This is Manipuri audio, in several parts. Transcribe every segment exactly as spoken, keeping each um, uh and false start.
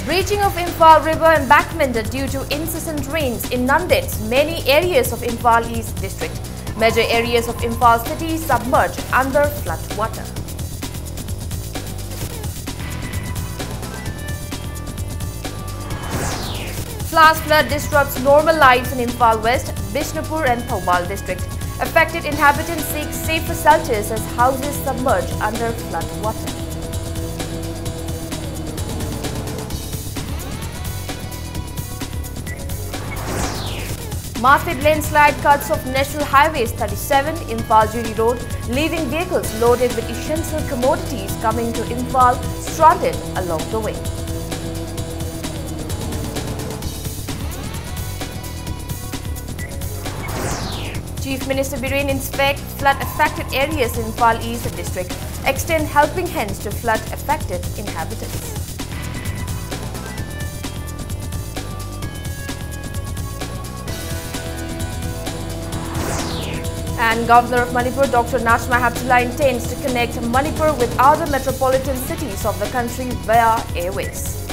Breaching of Imphal River embankment due to incessant rains inundates many areas of Imphal East district. Major areas of Imphal city submerged under flood water. Flash flood disrupts normal lives in Imphal West, Bishnupur and Thoubal district. Affected inhabitants seek safer shelters as houses submerge under flood water. Massive landslide cuts of National Highways thirty-seven, Imphal Jiri Road, leaving vehicles loaded with essential commodities coming to Imphal stranded along the way. Chief Minister Biren inspect flood affected areas in Imphal East district, extend helping hands to flood affected inhabitants. And Governor of Manipur, Doctor Najma Heptulla, intends to connect Manipur with other metropolitan cities of the country via airways.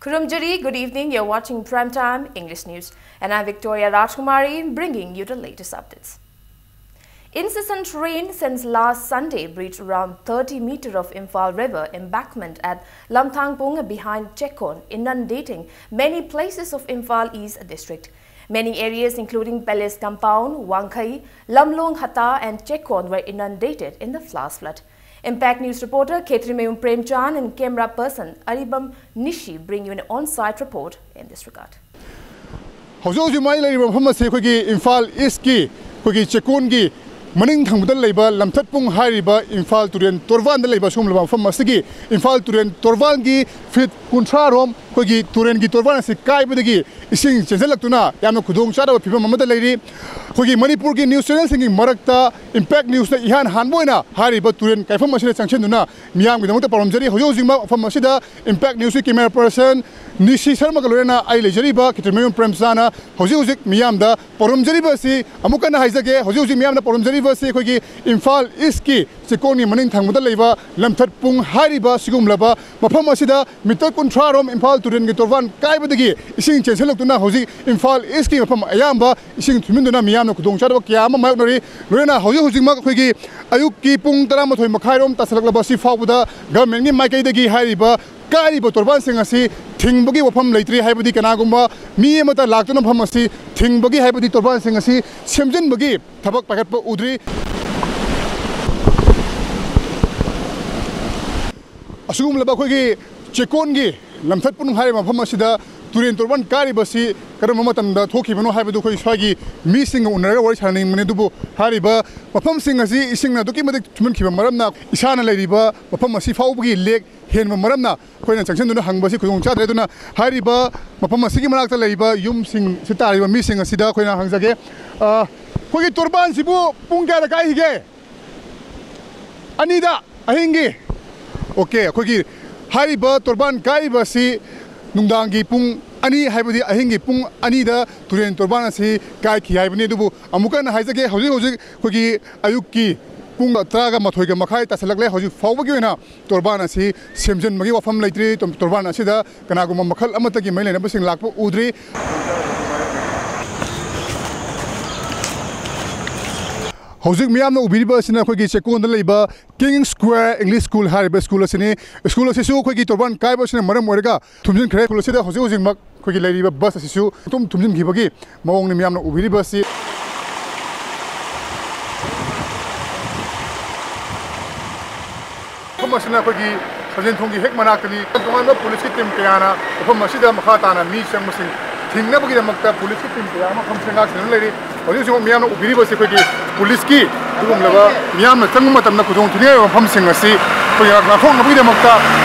Khurumjari, good evening. You're watching Prime Time English News, and I'm Victoria Rajkumari, bringing you the latest updates. Incessant rain since last Sunday breached around thirty meter of Imphal River embankment at Lamthangpung behind Chekon, inundating many places of Imphal East district. Many areas including Palace Compound, Wangkhei, Lamlong Hatta and Chekon were inundated in the flash flood. Impact News reporter Khetrimayum Premchand and camera person Aribam Nishi bring you an on-site report in this regard. ꯍꯧꯖꯤꯛ ꯍꯧꯖꯤꯛ ꯃꯥꯏ ꯂꯩꯔꯤꯕ ꯃꯐꯝ ꯑꯁꯤ ꯑꯩꯈꯣꯏꯒꯤ ꯏꯝꯐꯥꯜ ꯏꯁꯀꯤ ꯑꯩꯈꯣꯏꯒꯤ ꯆꯦꯀꯣꯟꯒꯤ ꯃꯅꯤꯡ ꯊꯪꯕꯗ ꯂꯩꯕ ꯂꯝꯊꯠꯄꯨꯡ ꯍꯥꯏꯔꯤꯕ ꯏꯝꯐꯥꯜ ꯇꯨꯔꯦꯜ ꯇꯣꯔꯕꯥꯟꯗ ꯂꯩꯕ ꯁꯤꯒꯨꯝꯂꯕ ꯃꯐꯝ ꯑꯁꯤꯒꯤ ꯏꯝꯐꯥꯜ ꯇꯨꯔꯦꯜ ꯇꯣꯔꯕꯥꯟꯒꯤ ꯐꯤꯠ ꯀꯨꯟꯊ꯭ꯔꯥ ꯔꯣꯝ ꯑꯩꯈꯣꯏꯒꯤ ꯇꯨꯔꯦꯟꯒꯤ ꯇꯣꯔꯕꯥꯟ ꯑꯁꯤ ꯀꯥꯏꯕꯗꯒꯤ ꯏꯁꯤꯡ ꯆꯦꯟꯁꯤꯜꯂꯛꯇꯨꯅ ꯌꯥꯝꯅ ꯈꯨꯗꯣꯡ ꯆꯥꯗꯕ ꯐꯤꯕꯝ ꯑꯃꯗ ꯂꯩꯔꯤ꯫ ꯑꯩꯈꯣꯏꯒꯤ ꯃꯅꯤꯄꯨꯔꯒꯤ ꯅ꯭ꯌꯨꯁ ꯆꯦꯅꯦꯜꯁꯤꯡꯒꯤ ꯃꯔꯛꯇ ꯏꯝꯄꯦꯛ ꯅ꯭ꯌꯨꯁꯅ ꯏꯍꯥꯟ ꯍꯥꯟꯕ ꯑꯣꯏꯅ ꯍꯥꯏꯔꯤꯕ ꯇꯨꯔꯦꯟ ꯀꯥꯏꯐꯝ ꯑꯁꯤꯗ ꯆꯪꯁꯤꯟꯗꯨꯅ ꯃꯤꯌꯥꯝꯒꯤꯗꯃꯛꯇ ꯄꯥꯎꯔꯝꯖꯔꯤ꯫ ꯍꯧꯖꯤꯛ ꯍꯧꯖꯤꯛꯃꯛ ꯃꯐꯝ ꯑꯁꯤꯗ ꯏꯝꯄꯦꯛ ꯅ꯭ꯌꯨꯁꯀꯤ ꯀꯦꯃꯦꯔꯥ ꯄꯔꯁꯟ ꯅꯤꯁꯤ ꯁꯔꯃꯒ ꯂꯣꯏꯅꯅ ꯑꯩ ꯂꯩꯖꯔꯤꯕ ꯈꯦꯇ꯭ꯔꯤꯃꯌꯨꯝ ꯄ꯭ꯔꯦꯝꯆꯥꯅ ꯍꯧꯖꯤꯛ ꯍꯧꯖꯤꯛ ꯃꯤꯌꯥꯝꯗ ꯄꯥꯎꯔꯝꯖꯔꯤꯕ ꯑꯁꯤ ꯑꯃꯨꯛ ꯍꯟꯅ ꯍꯥꯏꯖꯒꯦ꯫ ꯍꯧꯖꯤꯛ ꯍꯧꯖꯤꯛ ꯃꯤꯌꯥꯝꯅ ꯄꯥꯎꯔꯝꯖꯔꯤꯕ ꯑꯁꯤ ꯑꯩꯈꯣꯏꯒꯤ ꯏꯝꯐꯥꯜ ꯏꯁꯀꯤ ꯆꯦꯛꯀꯣꯟꯒꯤ ꯃꯅꯤꯡ ꯊꯪꯕꯗ ꯂꯩꯕ ꯂꯝꯊꯠꯄꯨꯡ ꯍꯥꯏꯔꯤꯕ ꯁꯤꯒꯨꯝꯂꯕ ꯃꯐꯝ ꯑꯁꯤꯗ ꯃꯤꯇꯔ ꯀꯨꯟꯊ꯭ꯔꯥ ꯔꯣꯝ ꯏꯝꯐꯥꯜ ꯇꯨꯔꯦꯜꯒꯤ ꯇꯣꯔꯕꯥꯟ ꯀꯥꯏꯕꯗꯒꯤ ꯏꯁꯤꯡ ꯆꯦꯟꯁꯤꯜꯂꯛꯇꯨꯅ ꯍꯧꯖꯤꯛ ꯏꯝꯐꯥꯜ ꯏꯁꯀꯤ ꯃꯐꯝ ꯑꯌꯥꯝꯕ ꯏꯁꯤꯡ ꯊꯨꯝꯖꯤꯟꯗꯨꯅ ꯃꯤꯌꯥꯝꯅ ꯈꯨꯗꯣꯡꯆꯥꯗꯕ ꯀꯌꯥ ꯑꯃ ꯃꯥꯌꯣꯛꯅꯔꯤ꯫ ꯂꯣꯏꯅꯅ ꯍꯧꯖꯤꯛ ꯍꯧꯖꯤꯛꯃꯛ ꯑꯩꯈꯣꯏꯒꯤ ꯑꯌꯨꯛꯀꯤ ꯄꯨꯡ ꯇꯔꯥꯃꯥꯊꯣꯏ ꯃꯈꯥꯏꯔꯣꯝ ꯇꯥꯁꯤꯜꯂꯛꯂꯕ ꯑꯁꯤ ꯐꯥꯎꯕꯗ ꯒꯚꯔꯟꯃꯦꯟꯒꯤ ꯃꯥꯏꯀꯩꯗꯒꯤ ꯍꯥꯏꯔꯤꯕ ꯀꯥꯏꯔꯤꯕ ꯇꯣꯔꯕꯥꯟꯁꯤꯡ ꯑꯁꯤ ꯊꯤꯡꯕꯒꯤ ꯋꯥꯐꯝ ꯂꯩꯇ꯭ꯔꯤ, ꯍꯥꯏꯕꯗꯤ ꯀꯅꯥꯒꯨꯝꯕ ꯃꯤ ꯑꯃꯠꯇ ꯂꯥꯛꯇꯨꯅ ꯃꯐꯝ ꯑꯁꯤ ꯊꯤꯡꯕꯒꯤ, ꯍꯥꯏꯕꯗꯤ ꯇꯣꯔꯕꯥꯟꯁꯤꯡ ꯑꯁꯤ ꯁꯦꯝꯖꯤꯟꯕꯒꯤ ꯊꯕꯛ ꯄꯥꯏꯈꯠꯄ ꯎꯗ꯭ꯔꯤ꯫ ꯑꯁꯤꯒꯨꯝꯂꯕ ꯑꯩꯈꯣꯏꯒꯤ ꯆꯦꯛꯀꯣꯟꯒꯤ ꯂꯝꯊꯠꯄꯨꯡ ꯍꯥꯏꯔꯤꯕ ꯃꯐꯝ ꯑꯁꯤꯗ ꯇꯨꯔꯦꯟ ꯇꯣꯔꯕꯥꯟ ꯀꯥꯏꯔꯤꯕꯁꯤ ꯀꯔꯝꯕ ꯃꯇꯝꯗ ꯊꯣꯛꯈꯤꯕꯅꯣ ꯍꯥꯏꯕꯗꯨ ꯑꯩꯈꯣꯏ ꯁ꯭ꯋꯥꯏꯒꯤ ꯃꯤꯁꯤꯡꯒ ꯎꯅꯔꯒ ꯋꯥꯔꯤ ꯁꯥꯟꯅꯅꯤꯡꯕꯅꯤ꯫ ꯑꯗꯨꯕꯨ ꯍꯥꯏꯔꯤꯕ ꯃꯐꯝꯁꯤꯡ ꯑꯁꯤ ꯏꯁꯤꯡꯅ ꯑꯗꯨꯛꯀꯤ ꯃꯇꯤꯛ ꯊꯨꯝꯍꯟꯈꯤꯕ ꯃꯔꯝꯅ ꯏꯁꯥꯅ ꯂꯩꯔꯤꯕ ꯃꯐꯝ ꯑꯁꯤ ꯐꯥꯎꯕꯒꯤ ꯂꯦꯛ ꯍꯦꯟꯕ ꯃꯔꯝꯅ ꯑꯩꯈꯣꯏꯅ ꯆꯪꯁꯤꯟꯗꯨꯅ ꯍꯪꯕꯁꯤ ꯈꯨꯗꯣꯡ ꯆꯥꯗ꯭ꯔꯦ꯫ ꯑꯗꯨꯅ ꯍꯥꯏꯔꯤꯕ ꯃꯐꯝ ꯑꯁꯤꯒꯤ ꯃꯅꯥꯛꯇ ꯂꯩꯔꯤꯕ ꯌꯨꯝꯁꯤꯡ ꯁꯤ ꯇꯥꯔꯤꯕ ꯃꯤꯁꯤꯡ ꯑꯁꯤꯗ ꯑꯩꯈꯣꯏꯅ ꯍꯪꯖꯒꯦ꯫ ꯑ, ꯑꯩꯈꯣꯏꯒꯤ ꯇꯣꯔꯕꯥꯟꯁꯤꯕꯨ ꯄꯨꯡ ꯀꯌꯥꯗ ꯀꯥꯏꯈꯤꯒꯦ? ꯑꯅꯤꯗ ꯑꯍꯤꯡꯒꯤ? ꯑꯣꯀꯦ, ꯑꯩꯈꯣꯏꯒꯤ ꯍꯥꯏꯔꯤꯕ ꯇꯣꯔꯕꯥꯟ ꯀꯥꯏꯔꯤꯕ ꯑꯁꯤ ꯅꯨꯡꯗꯥꯡꯒꯤ ꯄꯨꯡ ꯑꯅꯤ, ꯍꯥꯏꯕꯗꯤ ꯑꯍꯤꯡꯒꯤ ꯄꯨꯡ ꯑꯅꯤꯗ ꯇꯨꯔꯦꯟ ꯇꯣꯔꯕꯥꯟ ꯑꯁꯤ ꯀꯥꯏꯈꯤ ꯍꯥꯏꯕꯅꯤ꯫ ꯑꯗꯨꯕꯨ ꯑꯃꯨꯛꯀ ꯍꯟꯅ ꯍꯥꯏꯖꯒꯦ, ꯍꯧꯖꯤꯛ ꯍꯧꯖꯤꯛ ꯑꯩꯈꯣꯏꯒꯤ ꯑꯌꯨꯛꯀꯤ ꯄꯨꯡ ꯇꯔꯥꯒ ꯃꯥꯊꯣꯏꯒ ꯃꯈꯥꯏ ꯇꯥꯁꯤꯜꯂꯛꯂꯦ꯫ ꯍꯧꯖꯤꯛ ꯐꯥꯎꯕꯒꯤ ꯑꯣꯏꯅ ꯇꯣꯔꯕꯥꯟ ꯑꯁꯤ ꯁꯦꯝꯖꯤꯟꯕꯒꯤ ꯋꯥꯐꯝ ꯂꯩꯇ꯭ꯔꯤ꯫ ꯇꯣ-, ꯇꯣꯔꯕꯥꯟ ꯑꯁꯤꯗ ꯀꯅꯥꯒꯨꯝꯕ ꯃꯈꯜ ꯑꯃꯠꯇꯒꯤ ꯃꯔꯤ ꯂꯩꯅꯕꯁꯤꯡ ꯂꯥꯛꯄ ꯎꯗ꯭ꯔꯤ꯫ ꯍꯧꯖꯤꯛ ꯃꯤꯌꯥꯝꯅ ꯎꯕꯤꯔꯤꯕ ꯑꯁꯤꯅ ꯑꯩꯈꯣꯏꯒꯤ ꯆꯦꯛꯀꯣꯟꯗ ꯂꯩꯕ ꯀꯤꯡ ꯁ꯭ꯀ꯭ꯋꯥꯔ ꯏꯪꯂꯤꯁ ꯁ꯭ꯀꯨꯜ ꯍꯥꯏꯔꯤꯕ ꯁ꯭ꯀꯨꯜ ꯑꯁꯤꯅꯤ꯫ ꯁ꯭ꯀꯨꯜ ꯑꯁꯤꯁꯨ ꯑꯩꯈꯣꯏꯒꯤ ꯇꯣꯔꯕꯥꯟ ꯀꯥꯏꯕ ꯑꯁꯤꯅ ꯃꯔꯝ ꯑꯣꯏꯔꯒ ꯊꯨꯝꯖꯤꯟꯈ꯭ꯔꯦ꯫ ꯁ꯭ꯀꯨꯜ ꯑꯁꯤꯗ ꯍꯧꯖꯤꯛ ꯍꯧꯖꯤꯛꯃꯛ ꯑꯩꯈꯣꯏꯒꯤ ꯂꯩꯔꯤꯕ ꯕꯁ ꯑꯁꯤꯁꯨ ꯑꯗꯨꯝ ꯊꯨꯝꯖꯤꯟꯈꯤꯕꯒꯤ ꯃꯑꯣꯡꯅꯤ ꯃꯤꯌꯥꯝꯅ ꯎꯕꯤꯔꯤꯕ ꯑꯁꯤ꯫ ꯃꯐꯝ ꯑꯁꯤꯅ ꯑꯩꯈꯣꯏꯒꯤ ꯁꯟꯖꯦꯟ ꯊꯣꯡꯒꯤ ꯍꯦꯛ ꯃꯅꯥꯛꯇꯅꯤ꯫ ꯇꯣꯉꯥꯟꯕ ꯄꯨꯂꯤꯁꯀꯤ ꯇꯤꯝ ꯀꯌꯥꯅ ꯃꯐꯝ ꯑꯁꯤꯗ ꯃꯈꯥ ꯇꯥꯅ ꯃꯤ ꯆꯪꯕꯁꯤꯡ ꯊꯤꯡꯅꯕꯒꯤꯗꯃꯛꯇ ꯄꯨꯂꯤꯁꯀꯤ ꯇꯤꯝ ꯀꯌꯥ ꯑꯃ ꯃꯐꯝꯁꯤꯗ ꯉꯥꯛ ꯁꯦꯟꯅꯗꯨꯅ ꯂꯩꯔꯤ꯫ ꯍꯧꯖꯤꯛ ꯍꯧꯖꯤꯛ ꯃꯤꯌꯥꯝꯅ ꯎꯕꯤꯔꯤꯕꯁꯤ ꯑꯩꯈꯣꯏꯒꯤ ꯄꯨꯂꯤꯁꯀꯤ ꯑꯗꯨꯒꯨꯝꯂꯕ ꯃꯤꯌꯥꯝꯅ ꯆꯪꯕ ꯃꯇꯝꯗ ꯈꯨꯗꯣꯡ ꯊꯤꯅꯤꯡꯉꯥꯏ ꯑꯣꯏꯕ ꯃꯐꯝꯁꯤꯡ ꯑꯁꯤ ꯑꯩꯈꯣꯏ ꯉꯥꯛ-, ꯉꯥꯛꯊꯣꯛꯅꯕꯒꯤꯗꯃꯛꯇ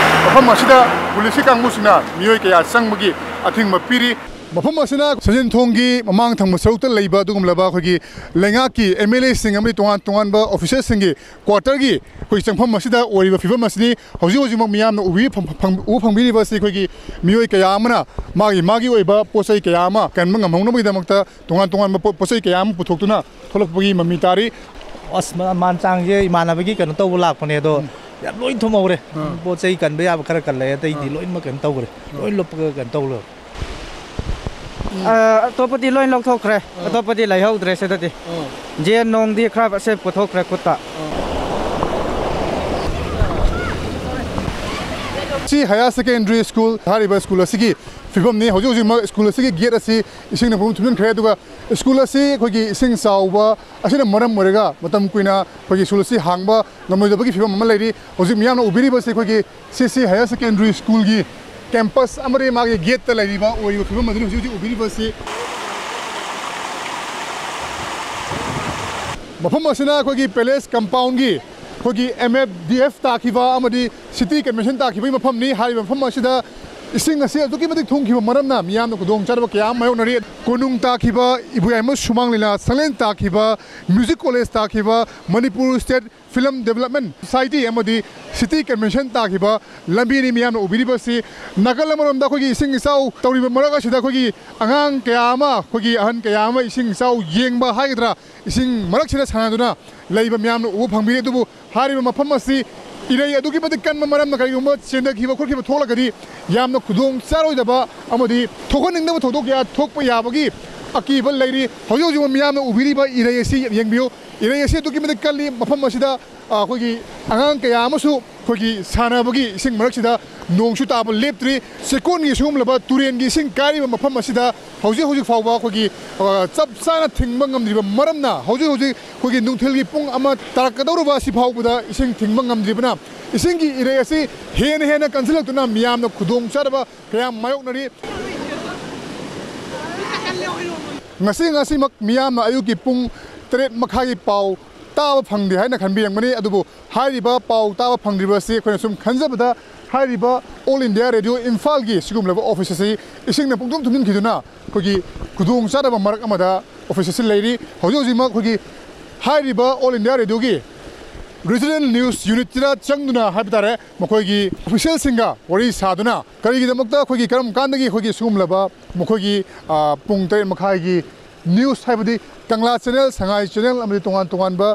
ꯃꯐꯝ ꯑꯁꯤꯗ ꯄꯨꯂꯤꯁꯀꯤ ꯀꯥꯡꯕꯨꯁꯤꯡꯅ ꯃꯤꯑꯣꯏ ꯀꯌꯥ ꯆꯪꯕꯒꯤ ꯑꯊꯤꯡꯕ ꯄꯤꯔꯤ꯫ ꯃꯐꯝ ꯑꯁꯤꯅ ꯁꯟꯖꯦꯟ ꯊꯣꯡꯒꯤ ꯃꯃꯥꯡ ꯊꯪꯕ ꯁꯔꯨꯛꯇ ꯂꯩꯕ ꯑꯗꯨꯒꯨꯝꯂꯕ ꯑꯩꯈꯣꯏꯒꯤ ꯂꯩꯉꯥꯛꯀꯤ ꯑꯦꯝ ꯑꯦꯜ ꯑꯦꯁꯤꯡ ꯑꯃꯗꯤ ꯇꯣꯉꯥꯟ ꯇꯣꯉꯥꯟꯕ ꯑꯣꯐꯤꯁꯔꯁꯤꯡꯒꯤ ꯀ꯭ꯋꯥꯇꯔꯒꯤ ꯑꯩꯈꯣꯏ ꯆꯪꯐꯝ ꯑꯁꯤꯗ ꯑꯣꯏꯔꯤꯕ ꯐꯤꯕꯝ ꯑꯁꯤꯅꯤ꯫ ꯍꯧꯖꯤꯛ ꯍꯧꯖꯤꯛꯃꯛ ꯃꯤꯌꯥꯝꯅ ꯎꯕꯤ-, ꯐꯪ-, ꯐꯪ-, ꯎꯕ ꯐꯪꯕꯤꯔꯤꯕ ꯑꯁꯤ ꯑꯩꯈꯣꯏꯒꯤ ꯃꯤꯑꯣꯏ ꯀꯌꯥ ꯑꯃꯅ ꯃꯥꯒꯤ ꯃꯥꯒꯤ ꯑꯣꯏꯕ ꯄꯣꯠ ꯆꯩ ꯀꯌꯥ ꯑꯃ ꯀꯟꯕ ꯉꯝꯍꯧꯅꯕꯒꯤꯗꯃꯛꯇ ꯇꯣꯉꯥꯟ ꯇꯣꯉꯥꯟꯕ ꯄꯣꯠ, ꯄꯣꯠ ꯆꯩ ꯀꯌꯥ ꯑꯃ ꯄꯨꯊꯣꯛꯇꯨꯅ ꯊꯣꯛꯂꯛꯄꯒꯤ ꯃꯃꯤ ꯇꯥꯔꯤ꯫ ꯑꯁ, ꯃ-, ꯃꯥꯟ ꯆꯥꯡꯁꯦ ꯏꯃꯥꯟꯅꯕꯒꯤ ꯀꯩꯅꯣ ꯇꯧꯕ ꯂꯥꯛꯄꯅꯦ, ꯑꯗꯣ ꯎꯝ꯫ ꯌꯥꯝ ꯂꯣꯏ ꯊꯨꯝꯍꯧꯔꯦ꯫ ꯑꯥ꯫ ꯄꯣꯠ ꯆꯩ ꯀꯟꯕ ꯌꯥꯕ ꯈꯔ ꯀꯜꯂꯦ, ꯑꯇꯩꯗꯤ ꯑꯥ꯫ ꯂꯣꯏꯅꯃꯛ ꯀꯩꯅꯣ ꯇꯧꯈ꯭ꯔꯦ꯫ ꯑꯥ꯫ ꯂꯣꯏ ꯂꯨꯞꯄꯒ ꯀꯩꯅꯣ ꯇꯧꯈ꯭ꯔꯦ꯫ ꯑꯥ, ꯑꯇꯣꯞꯄꯗꯤ ꯂꯣꯏ ꯂꯧꯊꯣꯛꯈ꯭ꯔꯦ꯫ ꯑꯥ꯫ ꯑꯇꯣꯞꯄꯗꯤ ꯂꯩꯍꯧꯗ꯭ꯔꯦ ꯁꯤꯗꯗꯤ꯫ ꯑꯥ꯫ ꯖꯦꯟ ꯅꯣꯡꯗꯤ ꯈꯔ ꯑꯁꯦ ꯄꯨꯊꯣꯛꯈ꯭ꯔꯦ ꯈꯨꯠꯇ꯫ ꯑꯥ꯫ ꯁꯤ ꯍꯥꯌꯔ ꯁꯦꯀꯦꯟꯗꯔꯤ ꯁ꯭ꯀꯨꯜ ꯍꯥꯏꯔꯤꯕ ꯁ꯭ꯀꯨꯜ ꯑꯁꯤꯒꯤ ꯐꯤꯕꯝꯅꯤ꯫ ꯍꯧꯖꯤꯛ ꯍꯧꯖꯤꯛꯃꯛ ꯁ꯭ꯀꯨꯜ ꯑꯁꯤꯒꯤ ꯒꯦꯠ ꯑꯁꯤ ꯏꯁꯤꯡꯅ ꯄꯨꯝ ꯊꯨꯝꯖꯤꯟꯈ꯭ꯔꯦ꯫ ꯑꯗꯨꯒ ꯁ꯭ꯀꯨꯜ ꯑꯁꯤ ꯑꯩꯈꯣꯏꯒꯤ ꯏꯁꯤꯡ ꯆꯥꯎꯕ ꯑꯁꯤꯅ ꯃꯔꯝ ꯑꯣꯏꯔꯒ ꯃꯇꯝ ꯀꯨꯏꯅ ꯑꯩꯈꯣꯏꯒꯤ ꯁ꯭ꯀꯨꯜ ꯑꯁꯤ ꯍꯥꯡꯕ ꯉꯝꯂꯣꯏꯗꯕꯒꯤ ꯐꯤꯕꯝ ꯑꯃ ꯂꯩꯔꯤ꯫ ꯍꯧꯖꯤꯛ ꯃꯤꯌꯥꯝꯅ ꯎꯕꯤꯔꯤꯕꯁꯤ ꯑꯩꯈꯣꯏꯒꯤ ꯁꯤ ꯁꯤ ꯍꯥꯌꯔ ꯁꯦꯀꯦꯟꯗꯔꯤ ꯁ꯭ꯀꯨꯜꯒꯤ ꯀꯦꯝꯄꯁ ꯑꯃꯗꯤ ꯃꯥꯒꯤ ꯒꯦꯠꯇ ꯂꯩꯔꯤꯕ ꯑꯣꯏꯔꯤꯕ ꯐꯤꯕꯝ ꯑꯗꯨꯅꯤ ꯍꯧꯖꯤꯛ ꯍꯧꯖꯤꯛ ꯎꯕꯤꯔꯤꯕꯁꯤ꯫ ꯃꯐꯝ ꯑꯁꯤꯅ ꯑꯩꯈꯣꯏꯒꯤ ꯄꯦꯂꯦꯁ ꯀꯝꯄꯥꯎꯟꯒꯤ ꯑꯩꯈꯣꯏꯒꯤ ꯑꯦꯝ ꯑꯦꯐ ꯗꯤ ꯑꯦꯐ ꯇꯥꯈꯤꯕ ꯑꯃꯗꯤ ꯁꯤꯇꯤ ꯀꯟꯚꯦꯟꯁꯟ ꯇꯥꯈꯤꯕꯒꯤ ꯃꯐꯝꯅꯤ꯫ ꯍꯥꯏꯔꯤꯕ ꯃꯐꯝ ꯑꯁꯤꯗ ꯏꯁꯤꯡ ꯑꯁꯤ ꯑꯗꯨꯛꯀꯤ ꯃꯇꯤꯛ ꯊꯨꯝꯈꯤꯕ ꯃꯔꯝꯅ ꯃꯤꯌꯥꯝꯅ ꯈꯨꯗꯣꯡꯆꯥꯗꯕ ꯀꯌꯥ ꯑꯃ ꯃꯥꯌꯣꯛꯅꯔꯤ꯫ ꯀꯣꯅꯨꯡ ꯇꯥꯈꯤꯕ, ꯏꯕꯨꯙꯤꯃ ꯁꯨꯃꯥꯡ ꯂꯤꯂꯥ ꯁꯪꯂꯦꯟ ꯇꯥꯈꯤꯕ, ꯃ꯭ꯌꯨꯖꯤꯛ ꯀꯣꯂꯦꯖ ꯇꯥꯈꯤꯕ, Manipur state film development society ꯑꯃꯗꯤ ꯁꯤꯇꯤ ꯀꯟꯚꯦꯟꯁꯟ ꯇꯥꯈꯤꯕ ꯂꯝꯕꯤꯅꯤ ꯃꯤꯌꯥꯝꯅ ꯎꯕꯤꯔꯤꯕꯁꯤ꯫ ꯅꯥꯀꯜ ꯑꯃꯔꯣꯝꯗ ꯑꯩꯈꯣꯏꯒꯤ ꯏꯁꯤꯡ ꯏꯆꯥꯎ ꯇꯧꯔꯤꯕ ꯃꯔꯛ ꯑꯁꯤꯗ ꯑꯩꯈꯣꯏꯒꯤ ꯑꯉꯥꯡ ꯀꯌꯥ ꯑꯃ, ꯑꯩꯈꯣꯏꯒꯤ ꯑꯍꯟ ꯀꯌꯥ ꯑꯃ ꯏꯁꯤꯡ ꯏꯆꯥꯎ ꯌꯦꯡꯕ ꯍꯥꯏꯒꯗ꯭ꯔꯥ, ꯏꯁꯤꯡ ꯃꯔꯛꯁꯤꯗ ꯁꯥꯟꯅꯗꯨꯅ ꯂꯩꯕ ꯃꯤꯌꯥꯝꯅ ꯎꯕ ꯐꯪꯕꯤꯔꯤ꯫ ꯑꯗꯨꯕꯨ ꯍꯥꯏꯔꯤꯕ ꯃꯐꯝ ꯑꯁꯤ ꯏꯔꯩ ꯑꯗꯨꯛꯀꯤ ꯃꯇꯤꯛ ꯀꯟꯕ ꯃꯔꯝꯅ ꯀꯔꯤꯒꯨꯝꯕ ꯆꯦꯟꯊꯈꯤꯕ ꯈꯣꯠꯈꯤꯕ ꯊꯣꯛꯂꯒꯗꯤ ꯌꯥꯝꯅ ꯈꯨꯗꯣꯡ ꯆꯥꯔꯣꯏꯗꯕ ꯑꯃꯗꯤ ꯊꯣꯛꯍꯟꯅꯤꯡꯗꯕ ꯊꯧꯗꯣꯛ ꯀꯌꯥ ꯊꯣꯛꯄ ꯌꯥꯕꯒꯤ ꯑꯀꯤꯕ ꯂꯩꯔꯤ꯫ ꯍꯧꯖꯤꯛ ꯍꯧꯖꯤꯛ ꯃꯤꯌꯥꯝꯅ ꯎꯕꯤꯔꯤꯕ ꯏꯔꯩ ꯑꯁꯤ ꯌꯦꯡꯕꯤꯌꯨ꯫ ꯏꯔꯩ ꯑꯁꯤ ꯑꯗꯨꯛꯀꯤ ꯃꯇꯤꯛ ꯀꯜꯂꯤ꯫ ꯃꯐꯝ ꯑꯁꯤꯗ, ꯑ, ꯑꯩꯈꯣꯏꯒꯤ ꯑꯉꯥꯡ ꯀꯌꯥ ꯑꯃꯁꯨ ꯑꯩꯈꯣꯏꯒꯤ ꯁꯥꯟꯅꯕꯒꯤ ꯏꯁꯤꯡ ꯃꯔꯛꯁꯤꯗ ꯅꯣꯡꯁꯨ ꯇꯥꯕ ꯂꯦꯞꯇ꯭ꯔꯤ꯫ ꯆꯦꯛꯀꯣꯟꯒꯤ ꯁꯤꯒꯨꯝꯂꯕ ꯇꯨꯔꯦꯟꯒꯤ ꯏꯁꯤꯡ ꯀꯥꯏꯔꯤꯕ ꯃꯐꯝ ꯑꯁꯤꯗ ꯍꯧꯖꯤꯛ ꯍꯧꯖꯤꯛ ꯐꯥꯎꯕ ꯑꯩꯈꯣꯏꯒꯤ, ꯑ, ꯆꯞ ꯆꯥꯅ ꯊꯤꯡꯕ ꯉꯝꯗ꯭ꯔꯤꯕ ꯃꯔꯝꯅ ꯍꯧꯖꯤꯛ ꯍꯧꯖꯤꯛ ꯑꯩꯈꯣꯏꯒꯤ ꯅꯨꯡꯊꯤꯜꯒꯤ ꯄꯨꯡ ꯑꯃ ꯇꯥꯔꯛꯀꯗꯧꯔꯕ ꯑꯁꯤ ꯐꯥꯎꯕꯗ ꯏꯁꯤꯡ ꯊꯤꯡꯕ ꯉꯝꯗ꯭ꯔꯤꯕꯅ ꯏꯁꯤꯡꯒꯤ ꯏꯔꯩ ꯑꯁꯤ ꯍꯦꯟꯅ ꯍꯦꯟꯅ ꯀꯟꯁꯤꯜꯂꯛꯇꯨꯅ ꯃꯤꯌꯥꯝꯅ ꯈꯨꯗꯣꯡ ꯆꯥꯗꯕ ꯀꯌꯥ ꯃꯥꯌꯣꯛꯅꯔꯤ꯫ ꯉꯁꯤ, ꯉꯁꯤꯃꯛ ꯃꯤꯌꯥꯝꯅ ꯑꯌꯨꯛꯀꯤ ꯄꯨꯡ ꯇꯔꯦꯠ ꯃꯈꯥꯏꯒꯤ ꯄꯥꯎ ꯇꯥꯕ ꯐꯪꯗꯦ ꯍꯥꯏꯅ ꯈꯟꯕꯤꯔꯝꯒꯅꯤ꯫ ꯑꯗꯨꯕꯨ ꯍꯥꯏꯔꯤꯕ ꯄꯥꯎ ꯇꯥꯕ ꯐꯪꯗ꯭ꯔꯤꯕ ꯑꯁꯤ ꯑꯩꯈꯣꯏꯅ ꯁꯨꯝ ꯈꯟꯖꯕꯗ ꯍꯥꯏꯔꯤꯕ All India Radio ꯏꯝꯐꯥꯜꯒꯤ ꯁꯤꯒꯨꯝꯂꯕ ꯑꯣꯐꯤꯁ ꯑꯁꯤ ꯏꯁꯤꯡꯅ ꯄꯨꯡꯊꯨꯝ ꯊꯨꯝꯖꯤꯟꯈꯤꯗꯨꯅ ꯑꯩꯈꯣꯏꯒꯤ ꯈꯨꯗꯣꯡ ꯆꯥꯗꯕ ꯃꯔꯛ ꯑꯃꯗ ꯑꯣꯐꯤꯁ ꯑꯁꯤ ꯂꯩꯔꯤ꯫ ꯍꯧꯖꯤꯛ ꯍꯧꯖꯤꯛꯃꯛ ꯑꯩꯈꯣꯏꯒꯤ ꯍꯥꯏꯔꯤꯕ All India Radioꯒꯤ Regional News Unitꯇ ꯆꯪꯗꯨꯅ ꯍꯥꯏꯕ ꯇꯥꯔꯦ, ꯃꯈꯣꯏꯒꯤ ꯑꯣꯐꯤꯁꯤꯌꯦꯜꯁꯤꯡꯒ ꯋꯥꯔꯤ ꯁꯥꯗꯨꯅ ꯀꯔꯤꯒꯤꯗꯃꯛꯇ ꯑꯩꯈꯣꯏꯒꯤ, ꯀꯔꯝ ꯀꯥꯟꯗꯒꯤ ꯑꯩꯈꯣꯏꯒꯤ ꯁꯤꯒꯨꯝꯂꯕ ꯃꯈꯣꯏꯒꯤ, ꯑ, ꯄꯨꯡ ꯇꯔꯦꯠ ꯃꯈꯥꯏꯒꯤ ꯅ꯭ꯌꯨꯁ, ꯍꯥꯏꯕꯗꯤ ꯀꯪꯂꯥ ꯆꯦꯅꯦꯜ, ꯁꯉꯥꯏ ꯆꯦꯅꯦꯜ ꯑꯃꯗꯤ ꯇꯣꯉꯥꯟ ꯇꯣꯉꯥꯟꯕ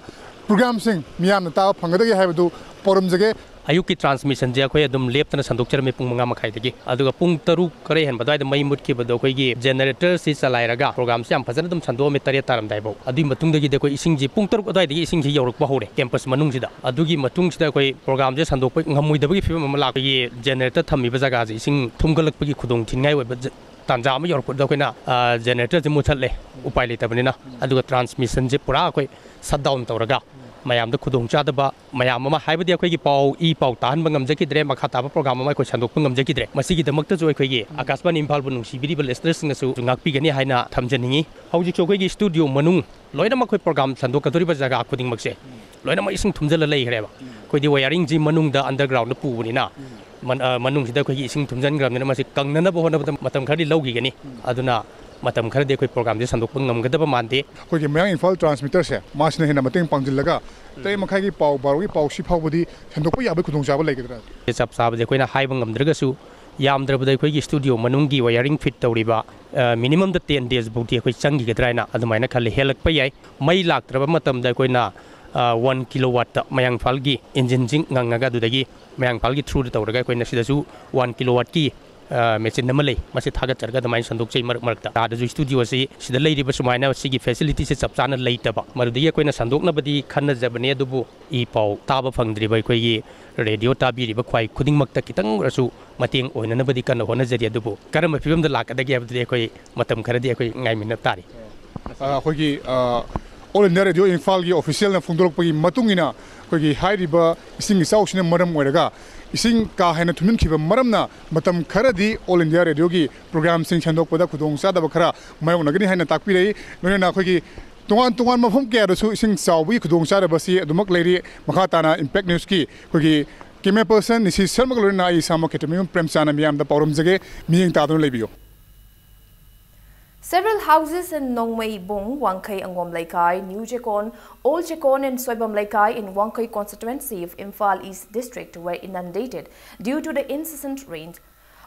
ꯄ꯭ꯔꯣꯒ꯭ꯔꯥꯝꯁꯤꯡ ꯃꯤꯌꯥꯝꯅ ꯇꯥꯕ ꯐꯪꯒꯗꯒꯦ ꯍꯥꯏꯕꯗꯨ ꯄꯥꯎꯗꯝꯖꯒꯦ꯫ ꯑꯌꯨꯛꯀꯤ ꯇ꯭ꯔꯥꯟꯁꯃꯤꯁꯟꯁꯦ ꯑꯩꯈꯣꯏ ꯑꯗꯨꯝ ꯂꯦꯞꯇꯅ ꯁꯟꯗꯣꯛꯆꯔꯝꯃꯤ ꯄꯨꯡ ꯃꯉꯥ ꯃꯈꯥꯏꯗꯒꯤ꯫ ꯑꯗꯨꯒ ꯄꯨꯡ ꯇꯔꯨꯛ ꯈꯔ ꯍꯦꯟꯕ ꯑꯗꯨꯋꯥꯏꯗ ꯃꯩ ꯃꯨꯠꯈꯤꯕꯗꯣ ꯑꯩꯈꯣꯏꯒꯤ ꯖꯦꯅꯦꯔꯦꯇꯔꯁꯤ ꯆꯂꯥꯏꯔꯒ ꯄ꯭ꯔꯣꯒ꯭ꯔꯥꯝꯁꯤ ꯌꯥꯝ ꯐꯖꯅ ꯑꯗꯨꯝ ꯁꯟꯗꯣꯛꯑꯝꯃꯤ ꯇꯔꯦꯠ ꯇꯥꯔꯝꯗꯥꯏꯐꯥꯎ꯫ ꯑꯗꯨꯒꯤ ꯃꯇꯨꯡꯗꯒꯤꯗꯤ ꯑꯩꯈꯣꯏ ꯏꯁꯤꯡꯁꯤ ꯄꯨꯡ ꯇꯔꯨꯛ ꯑꯗꯨꯋꯥꯏꯗꯒꯤ ꯏꯁꯤꯡꯁꯤ ꯌꯧꯔꯛꯄ ꯍꯧꯔꯦ ꯀꯦꯝꯄꯁ ꯃꯅꯨꯡꯁꯤꯗ꯫ ꯑꯗꯨꯒꯤ ꯃꯇꯨꯡꯁꯤꯗ ꯑꯩꯈꯣꯏ ꯄ꯭ꯔꯣꯒ꯭ꯔꯥꯝꯁꯦ ꯁꯟꯗꯣꯛꯄ ꯉꯝꯃꯣꯏꯗꯕꯒꯤ ꯐꯤꯕꯝ ꯑꯃ ꯂꯥꯛꯄꯒꯤ ꯖꯦꯅꯦꯔꯦꯇꯔ ꯊꯝꯃꯤꯕ ꯖꯒꯥꯁꯦ ꯏꯁꯤꯡ ꯊꯨꯝꯒꯠꯂꯛꯄꯒꯤ ꯈꯨꯗꯣꯡ ꯊꯤꯅꯤꯡꯉꯥꯏ ꯑꯣꯏꯕ ꯖ-, ꯇꯥꯟꯖꯥ ꯑꯃ ꯌꯧꯔꯛꯄꯗ ꯑꯩꯈꯣꯏꯅ, ꯑ, ꯖꯦꯅꯦꯔꯦꯇꯔꯁꯦ ꯃꯨꯠꯊꯠꯂꯦ, ꯎꯄꯥꯏ ꯂꯩꯇꯕꯅꯤꯅ꯫ ꯑꯗꯨꯒ ꯇ꯭ꯔꯥꯟꯁꯃꯤꯁꯟꯁꯦ ꯄꯨꯔꯥ ꯑꯩꯈꯣꯏ ꯁꯠ ꯗꯥꯎꯟ ꯇꯧꯔꯒ ꯃꯌꯥꯝꯗ ꯈꯨꯗꯣꯡ ꯆꯥꯗꯕ ꯃꯌꯥꯝ ꯑꯃ, ꯍꯥꯏꯕꯗꯤ ꯑꯩꯈꯣꯏꯒꯤ ꯄꯥꯎ, ꯏ ꯄꯥꯎ ꯇꯥꯍꯟꯕ ꯉꯝꯖꯈꯤꯗ꯭ꯔꯦ, ꯃꯈꯥ ꯇꯥꯕ ꯄ꯭ꯔꯣꯒ꯭ꯔꯥꯝ ꯑꯃ ꯑꯩꯈꯣꯏ ꯁꯟꯗꯣꯛꯄ ꯉꯝꯖꯈꯤꯗ꯭ꯔꯦ꯫ ꯃꯁꯤꯒꯤꯗꯃꯛꯇꯁꯨ ꯑꯩꯈꯣꯏꯒꯤ ꯑꯀꯥꯁꯕꯥꯅꯤ ꯏꯝꯐꯥꯜꯕꯨ ꯅꯨꯡꯁꯤꯕꯤꯔꯤꯕ ꯂꯤꯁꯅꯔꯁꯤꯡꯅꯁꯨ ꯉꯥꯛꯄꯤꯒꯅꯤ ꯍꯥꯏꯅ ꯊꯝꯖꯅꯤꯡꯉꯤ꯫ ꯍꯧꯖꯤꯛꯁꯨ ꯑꯩꯈꯣꯏꯒꯤ ꯁ꯭ꯇꯨꯗꯤꯑꯣ ꯃꯅꯨꯡ ꯂꯣꯏꯅꯃꯛ ꯑꯩꯈꯣꯏ ꯄ꯭ꯔꯣꯒ꯭ꯔꯥꯝ ꯁꯟꯗꯣꯛꯀꯗꯧꯔꯤꯕ ꯖꯒꯥ ꯈꯨꯗꯤꯡꯃꯛꯁꯦ ꯂꯣꯏꯅꯃꯛ ꯏꯁꯤꯡ ꯊꯨꯝꯖꯤꯜꯂ ꯂꯩꯈ꯭ꯔꯦꯕ꯫ ꯑꯩꯈꯣꯏꯗꯤ ꯋꯥꯌꯥꯔꯤꯡꯁꯤ ꯃꯅꯨꯡꯗ ꯑꯟꯗꯔꯒ꯭ꯔꯥꯎꯟꯗ ꯄꯨꯕꯅꯤꯅ, ꯃꯟ-, ꯑ, ꯃꯅꯨꯡꯁꯤꯗ ꯑꯩꯈꯣꯏꯒꯤ ꯏꯁꯤꯡ ꯊꯨꯝꯖꯤꯟꯈ꯭ꯔꯕꯅꯤꯅ ꯃꯁꯤ ꯀꯪꯅꯅꯕ ꯍꯣꯠꯅꯕꯗ ꯃꯇꯝ ꯈꯔꯗꯤ ꯂꯧꯈꯤꯒꯅꯤ꯫ ꯑꯗꯨꯅ ꯃꯇꯝ ꯈꯔꯗꯤ ꯑꯩꯈꯣꯏ ꯄ꯭ꯔꯣꯒ꯭ꯔꯥꯝꯁꯦ ꯁꯟꯗꯣꯛꯄ ꯉꯝꯒꯗꯕ ꯃꯥꯟꯗꯦ꯫ ꯑꯩꯈꯣꯏꯒꯤ ꯃꯌꯥꯡ ꯏꯝꯐꯥꯜ ꯇ꯭ꯔꯥꯟꯁꯃꯤꯇꯔꯁꯦ, ꯃꯥꯁꯤꯅ ꯍꯦꯟꯅ ꯃꯇꯦꯡ ꯄꯥꯡꯁꯤꯜꯂꯒ ꯇꯔꯦꯠ ꯃꯈꯥꯏꯒꯤ ꯄꯥꯎ, ꯕꯥꯔꯣꯒꯤ ꯄꯥꯎ ꯁꯤ ꯐꯥꯎꯕꯗꯤ ꯁꯟꯗꯣꯛꯄ ꯌꯥꯕꯒꯤ ꯈꯨꯗꯣꯡꯆꯥꯕ ꯂꯩꯒꯗ꯭ꯔꯥ? ꯆꯞ ꯆꯥꯕꯗꯤ ꯑꯩꯈꯣꯏꯅ ꯍꯥꯏꯕ ꯉꯝꯗ꯭ꯔꯒꯁꯨ, ꯌꯥꯝꯗ꯭ꯔꯕꯗ ꯑꯩꯈꯣꯏꯒꯤ ꯁ꯭ꯇꯨꯗꯤꯑꯣ ꯃꯅꯨꯡꯒꯤ ꯋꯥꯌꯥꯔꯤꯡ ꯐꯤꯠ ꯇꯧꯔꯤꯕ, ꯑ, ꯃꯤꯅꯤꯃꯝꯗ ꯇꯦꯟ ꯗꯦꯖ ꯐꯥꯎꯗꯤ ꯑꯩꯈꯣꯏ ꯆꯪꯈꯤꯒꯗ꯭ꯔꯥ ꯍꯥꯏꯅ ꯑꯗꯨꯃꯥꯏꯅ ꯈꯜꯂꯤ꯫ ꯍꯦꯜꯂꯛꯄ ꯌꯥꯏ꯫ ꯃꯩ ꯂꯥꯛꯇ꯭ꯔꯕ ꯃꯇꯝꯗ ꯑꯩꯈꯣꯏꯅ, ꯑ, ꯋꯥꯟ ꯀꯤꯂꯣ ꯋꯥꯠꯇ ꯃꯌꯥꯡ ꯏꯝꯐꯥꯜꯒꯤ ꯏꯟꯖꯤꯟꯁꯤꯡ ꯉꯪꯉꯒ ꯑꯗꯨꯗꯒꯤ ꯃꯌꯥꯡ ꯏꯝꯐꯥꯜꯒꯤ ꯊ꯭ꯔꯨꯗ ꯇꯧꯔꯒ ꯑꯩꯈꯣꯏꯅ ꯁꯤꯗꯁꯨ ꯋꯥꯟ ꯀꯤꯂꯣ ꯋꯥꯠꯀꯤ, ꯑ, ꯃꯦꯆꯤꯟ ꯑꯃ ꯂꯩ꯫ ꯃꯁꯤ ꯊꯥꯒꯠꯆꯔꯒ ꯑꯗꯨꯃꯥꯏꯅ ꯁꯟꯗꯣꯛꯆꯩ ꯃꯔꯛ ꯃꯔꯛꯇ꯫ ꯑꯥꯗꯁꯨ ꯁ꯭ꯇꯨꯗꯤꯑꯣꯁꯤ ꯁꯤꯗ ꯂꯩꯔꯤꯕ ꯁꯨꯃꯥꯏꯅ ꯁꯤꯒꯤ ꯐꯦꯁꯤꯂꯤꯇꯤꯁꯦ ꯆꯞ ꯆꯥꯅ ꯂꯩꯇꯕ꯫ ꯃꯗꯨꯗꯒꯤ ꯑꯩꯈꯣꯏꯅ ꯁꯟꯗꯣꯛꯅꯕꯗꯤ ꯈꯟꯅꯖꯕꯅꯤ, ꯑꯗꯨꯕꯨ ꯏ ꯄꯥꯎ ꯇꯥꯕ ꯐꯪꯗ꯭ꯔꯤꯕ ꯑꯩꯈꯣꯏꯒꯤ ꯔꯦꯗꯤꯑꯣ ꯇꯥꯕꯤꯔꯤꯕ ꯈ꯭ꯋꯥꯏ ꯈꯨꯗꯤꯡꯃꯛꯇ ꯈꯤꯇꯪ ꯑꯣꯏꯔꯁꯨ ꯃꯇꯦꯡ ꯑꯣꯏꯅꯅꯕꯗꯤ ꯀꯟꯅ ꯍꯣꯠꯅꯖꯔꯤ꯫ ꯑꯗꯨꯕꯨ ꯀꯔꯝꯕ ꯐꯤꯕꯝꯗ ꯂꯥꯛꯀꯗꯒꯦ ꯍꯥꯏꯕꯗꯨꯗꯤ ꯑꯩꯈꯣꯏ ꯃꯇꯝ ꯈꯔꯗꯤ ꯑꯩꯈꯣꯏ ꯉꯥꯏꯃꯤꯟꯅꯕ ꯇꯥꯔꯤ꯫ ꯑ, ꯑꯩꯈꯣꯏꯒꯤ, ꯑ, All India Radio ꯏꯝꯐꯥꯜꯒꯤ ꯑꯣꯐꯤꯁꯤꯌꯦꯜꯅ ꯐꯣꯡꯗꯣꯔꯛꯄꯒꯤ ꯃꯇꯨꯡ ꯏꯟꯅ, ꯑꯩꯈꯣꯏꯒꯤ ꯍꯥꯏꯔꯤꯕ ꯏꯁꯤꯡ ꯏꯆꯥꯎꯁꯤꯅ ꯃꯔꯝ ꯑꯣꯏꯔꯒ ꯏꯁꯤꯡ ꯀꯥ ꯍꯦꯟꯅ ꯊꯨꯝꯖꯤꯟꯈꯤꯕ ꯃꯔꯝꯅ ꯃꯇꯝ ꯈꯔꯗꯤ All India Radioꯒꯤ ꯄ꯭ꯔꯣꯒ꯭ꯔꯥꯝꯁꯤꯡ ꯁꯟꯗꯣꯛꯄꯗ ꯈꯨꯗꯣꯡꯆꯥꯗꯕ ꯈꯔ ꯃꯥꯌꯣꯛꯅꯒꯅꯤ ꯍꯥꯏꯅ ꯇꯥꯛꯄꯤꯔꯛꯏ꯫ ꯂꯣꯏꯅꯅ ꯑꯩꯈꯣꯏꯒꯤ ꯇꯣꯉꯥꯟ ꯇꯣꯉꯥꯟꯕ ꯃꯐꯝ ꯀꯌꯥꯗꯁꯨ ꯏꯁꯤꯡ ꯆꯥꯎꯕꯒꯤ ꯈꯨꯗꯣꯡꯆꯥꯗꯕꯁꯤ ꯑꯗꯨꯃꯛ ꯂꯩꯔꯤ꯫ ꯃꯈꯥ ꯇꯥꯅ ꯏꯝꯄꯦꯛ ꯅ꯭ꯌꯨꯁꯀꯤ ꯑꯩꯈꯣꯏꯒꯤ Camera person ꯅꯤꯁꯤ ꯁꯔꯃꯒ ꯂꯣꯏꯅꯅ ꯑꯩ ꯏꯁꯥꯃꯛ ꯈꯦꯇ꯭ꯔꯤꯃꯌꯨꯝ ꯄ꯭ꯔꯦꯝꯆꯥꯟꯗ ꯃꯤꯌꯥꯝꯗ ꯄꯥꯎꯔꯝꯖꯒꯦ꯫ ꯃꯤꯠꯌꯦꯡ ꯇꯥꯗꯨꯅ ꯂꯩꯕꯤꯌꯨ꯫ Several houses in Nongmeibung, Wangkhei Angom Leikai, New Chekon, Old Chekon and Soibam Leikai in Wangkhei constituency of Imphal East district were inundated due to the incessant rains.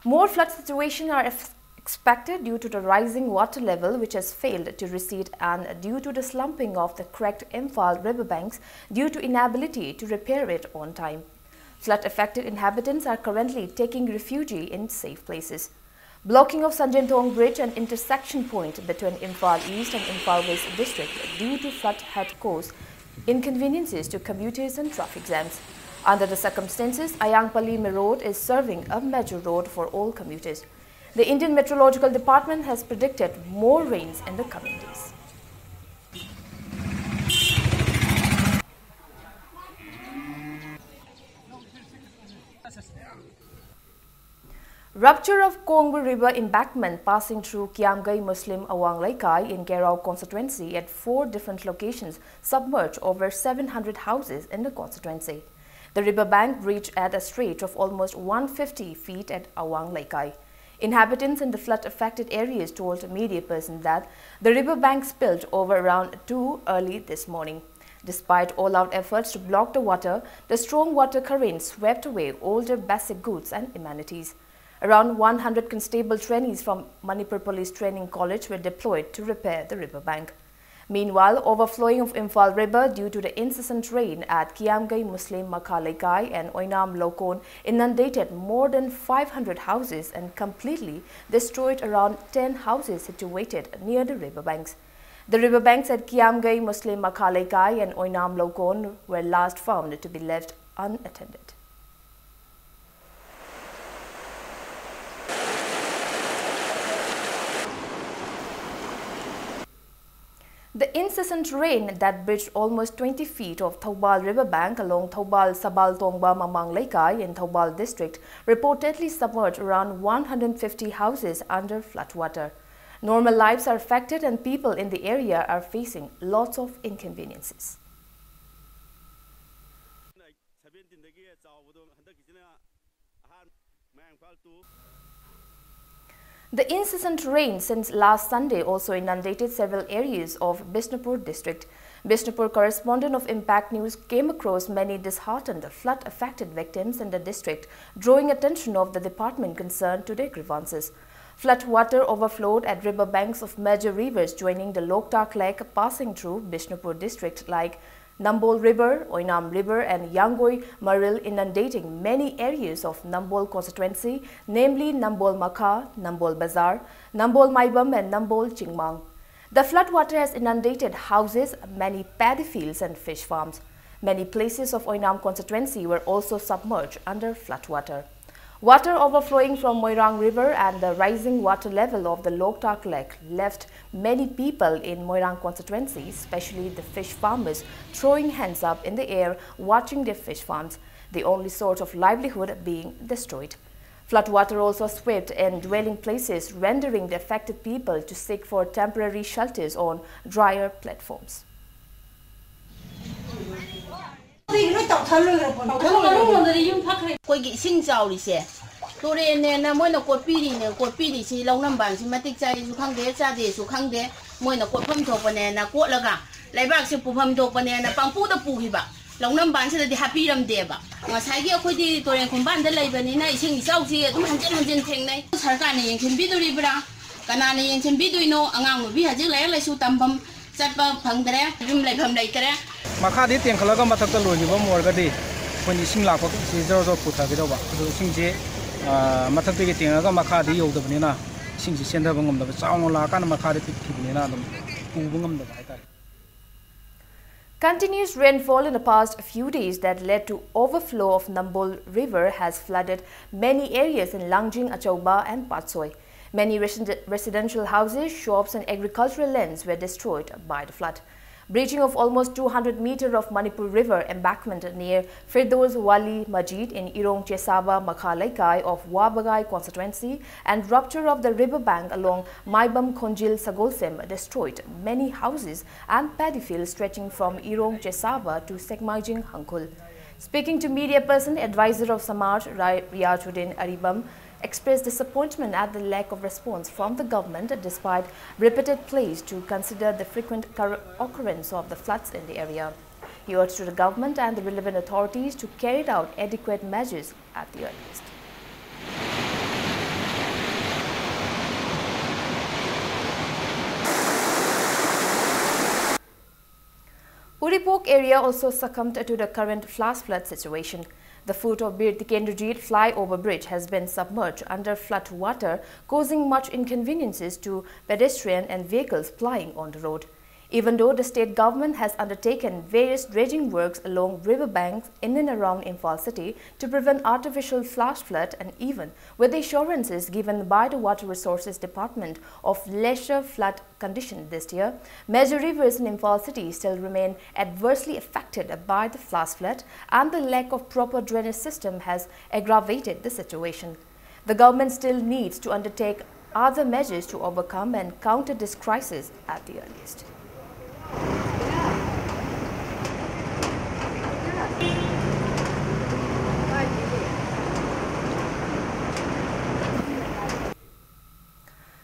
More flood situations are ex- expected due to the rising water level, which has failed to recede, and due to the slumping of the cracked Imphal river banks due to inability to repair it on time. Flood affected inhabitants are currently taking refuge in safe places. Blocking of Sanjentong Bridge, an intersection point between Imphal East and Imphal West district, due to flood had caused inconveniences to commuters and traffic jams. Under the circumstances, Ayangpali Road is serving a major road for all commuters. The Indian Meteorological Department has predicted more rains in the coming days. Rupture of Kongbu River embankment passing through Kiamgei Muslim Awang Leikai in Keirao constituency at four different locations submerged over seven hundred houses in the constituency. The river bank breached at a stretch of almost one fifty feet at Awang Leikai. Inhabitants in the flood affected areas told media person that the river bank spilled over around two early this morning. Despite all-out efforts to block the water, the strong water current swept away all their basic goods and amenities. Around one hundred constable trainees from Manipur Police Training College were deployed to repair the river bank. Meanwhile, overflowing of Imphal River due to the incessant rain at Kiamgei Muslim Makha Leikai and Oinam Lokon inundated more than five hundred houses and completely destroyed around ten houses situated near the river banks. The river banks at Kiamgei Muslim Makha Leikai and Oinam Lokon were last found to be left unattended. The incessant rain that breached almost twenty feet of Thoubal river bank along Thoubal Sabal Tongba Mamang Leikai in Thoubal district reportedly submerged around one hundred fifty houses under floodwater. Normal lives are affected and people in the area are facing lots of inconveniences. Seventeen-ꯗꯒꯤ ꯆꯥꯎꯕꯗꯣ The incessant rain since last Sunday also inundated several areas of Bishnupur district. Bishnupur correspondent of Impact News came across many disheartened flood-affected victims in the district, drawing attention of the department concerned to their grievances. Flood water overflowed at river banks of major rivers joining the Loktak Lake, passing through Bishnupur district, like Nambol River, Oinam River and Yangoi Maril, inundating many areas of Nambol constituency, namely Nambol Makha, Nambol Bazar, Nambol Maibam and Nambol Chingmang. The floodwater has inundated houses, many paddy fields and fish farms. Many places of Oinam constituency were also submerged under floodwater. Water overflowing from Moirang River and the rising water level of the Loktak Lake left many people in Moirang constituency, especially the fish farmers, throwing hands up in the air, watching their fish farms, the only source of livelihood, being destroyed. Floodwater also swept in dwelling places, rendering the affected people to seek for temporary shelters on drier platforms. ꯑꯩꯈꯣꯏꯒꯤ ꯏꯁꯤꯡ ꯆꯥꯎꯔꯤꯁꯦ ꯇꯨꯔꯦꯟꯅꯦꯅ ꯃꯣꯏꯅ ꯀꯣꯠꯄꯤꯔꯤꯅꯦ, ꯀꯣꯠꯄꯤꯔꯤꯁꯤ ꯂꯧꯅꯝꯕꯥꯟꯁꯤ ꯃꯇꯤꯛ ꯆꯥꯏꯁꯨ ꯈꯪꯗꯦ, ꯆꯥꯗꯦꯁꯨ ꯈꯪꯗꯦ꯫ ꯃꯣꯏꯅ ꯀꯣꯠꯐꯝ ꯊꯣꯛꯄꯅꯦꯅ ꯀꯣꯠꯂꯒ, ꯂꯩꯕꯥꯛꯁꯦ ꯄꯨꯐꯝ ꯊꯣꯛꯄꯅꯦꯅ ꯄꯪꯄꯨꯗ ꯄꯨꯈꯤꯕ꯫ ꯂꯧꯅꯝꯕꯥꯟꯁꯤꯗꯗꯤ ꯍꯥꯞꯄꯤꯔꯝꯗꯦꯕ꯫ ꯉꯁꯥꯏꯒꯤ ꯑꯩꯈꯣꯏꯗꯤ ꯇꯨꯔꯦꯟ ꯈꯣꯡꯕꯥꯟꯗ ꯂꯩꯕꯅꯤꯅ ꯏꯁꯤꯡ ꯏꯆꯥꯎꯁꯤ ꯑꯗꯨꯝ ꯍꯟꯖꯤꯟ ꯍꯟꯖꯤꯟ ꯊꯦꯡꯅꯩ꯫ ꯁꯔꯀꯥꯔꯅ ꯌꯦꯡꯁꯤꯟꯕꯤꯗꯣꯔꯤꯕ꯭ꯔꯥ? ꯀꯅꯥꯅ ꯌꯦꯡꯁꯤꯟꯕꯤꯗꯣꯏꯅꯣ? ꯑꯉꯥꯡ ꯅꯨꯄꯤ ꯍꯧꯖꯤꯛ ꯂꯥꯏꯔꯤꯛ ꯂꯥꯏꯁꯨ ꯇꯝꯐꯝ ꯆꯠꯄ ꯐꯪꯗ꯭ꯔꯦ, ꯌꯨꯝ ꯂꯩꯐꯝ ꯂꯩꯇ꯭ꯔꯦ꯫ ꯃꯈꯥꯗꯤ ꯇꯦꯡꯈꯠꯂꯒ ꯃꯊꯛꯇ ꯂꯣꯏꯈꯤꯕ ꯑꯃ ꯑꯣꯏꯔꯒꯗꯤ ꯑꯩꯈꯣꯏꯅ ꯏꯁꯤꯡ ꯂꯥꯛꯄ ꯁꯤ ꯖꯔꯣ ꯖꯔꯣ ꯄꯨꯊꯈꯤꯗꯧꯕ꯫ ꯑꯗꯣ ꯏꯁꯤꯡꯁꯤ, ꯑ, ꯃꯊꯛꯇꯒꯤ ꯇꯦꯡꯉꯒ ꯃꯈꯥꯗꯤ ꯌꯧꯗꯕꯅꯤꯅ ꯏꯁꯤꯡꯁꯤ ꯆꯦꯟꯊꯕ ꯉꯝꯗꯕ, ꯆꯥꯎꯅ ꯂꯥꯛꯑꯀꯥꯟꯗ ꯃꯈꯥꯗ ꯄꯤꯛꯈꯤꯕꯅꯤꯅ ꯑꯗꯨꯝ ꯄꯨꯕ ꯉꯝꯗꯕ ꯍꯥꯏꯇꯥꯔꯦ꯫ Continuous rainfall in the past few days that led to overflow of Nambol River has flooded many areas in Langjing, Achauba and Patsoi. Many resi-, residential houses, shops and agricultural lands were destroyed by the flood. Breaching of almost two hundred meter of Manipur River embankment near Firdoz Wali Masjid in Irong Chesaba Makha Leikai of Wabagai constituency and rupture of the river bank along Maibam Khonjil Sagolsem destroyed many houses and paddy fields stretching from Irong Chesaba to Sekmaijing Hangkhul. Speaking to media person, advisor of Samaj, Rai- Riajuddin Aribam, expressed disappointment at the lack of response from the government despite repeated pleas to consider the frequent cur- occurrence of the floods in the area. He urged the government and the relevant authorities to carry out adequate measures at the earliest. Uripok area also succumbed to the current flash flood situation. The foot of Bir Tikendrajit flyover bridge has been submerged under flood water, causing much inconveniences to pedestrian and vehicles plying on the road. Even though the state government has undertaken various dredging works along river banks in and around Imphal city to prevent artificial flash flood, and even with the assurances given by the Water Resources Department of lesser flood condition this year, major rivers in Imphal city still remain adversely affected by the flash flood, and the lack of proper drainage system has aggravated the situation. The government still needs to undertake other measures to overcome and counter this crisis at the earliest.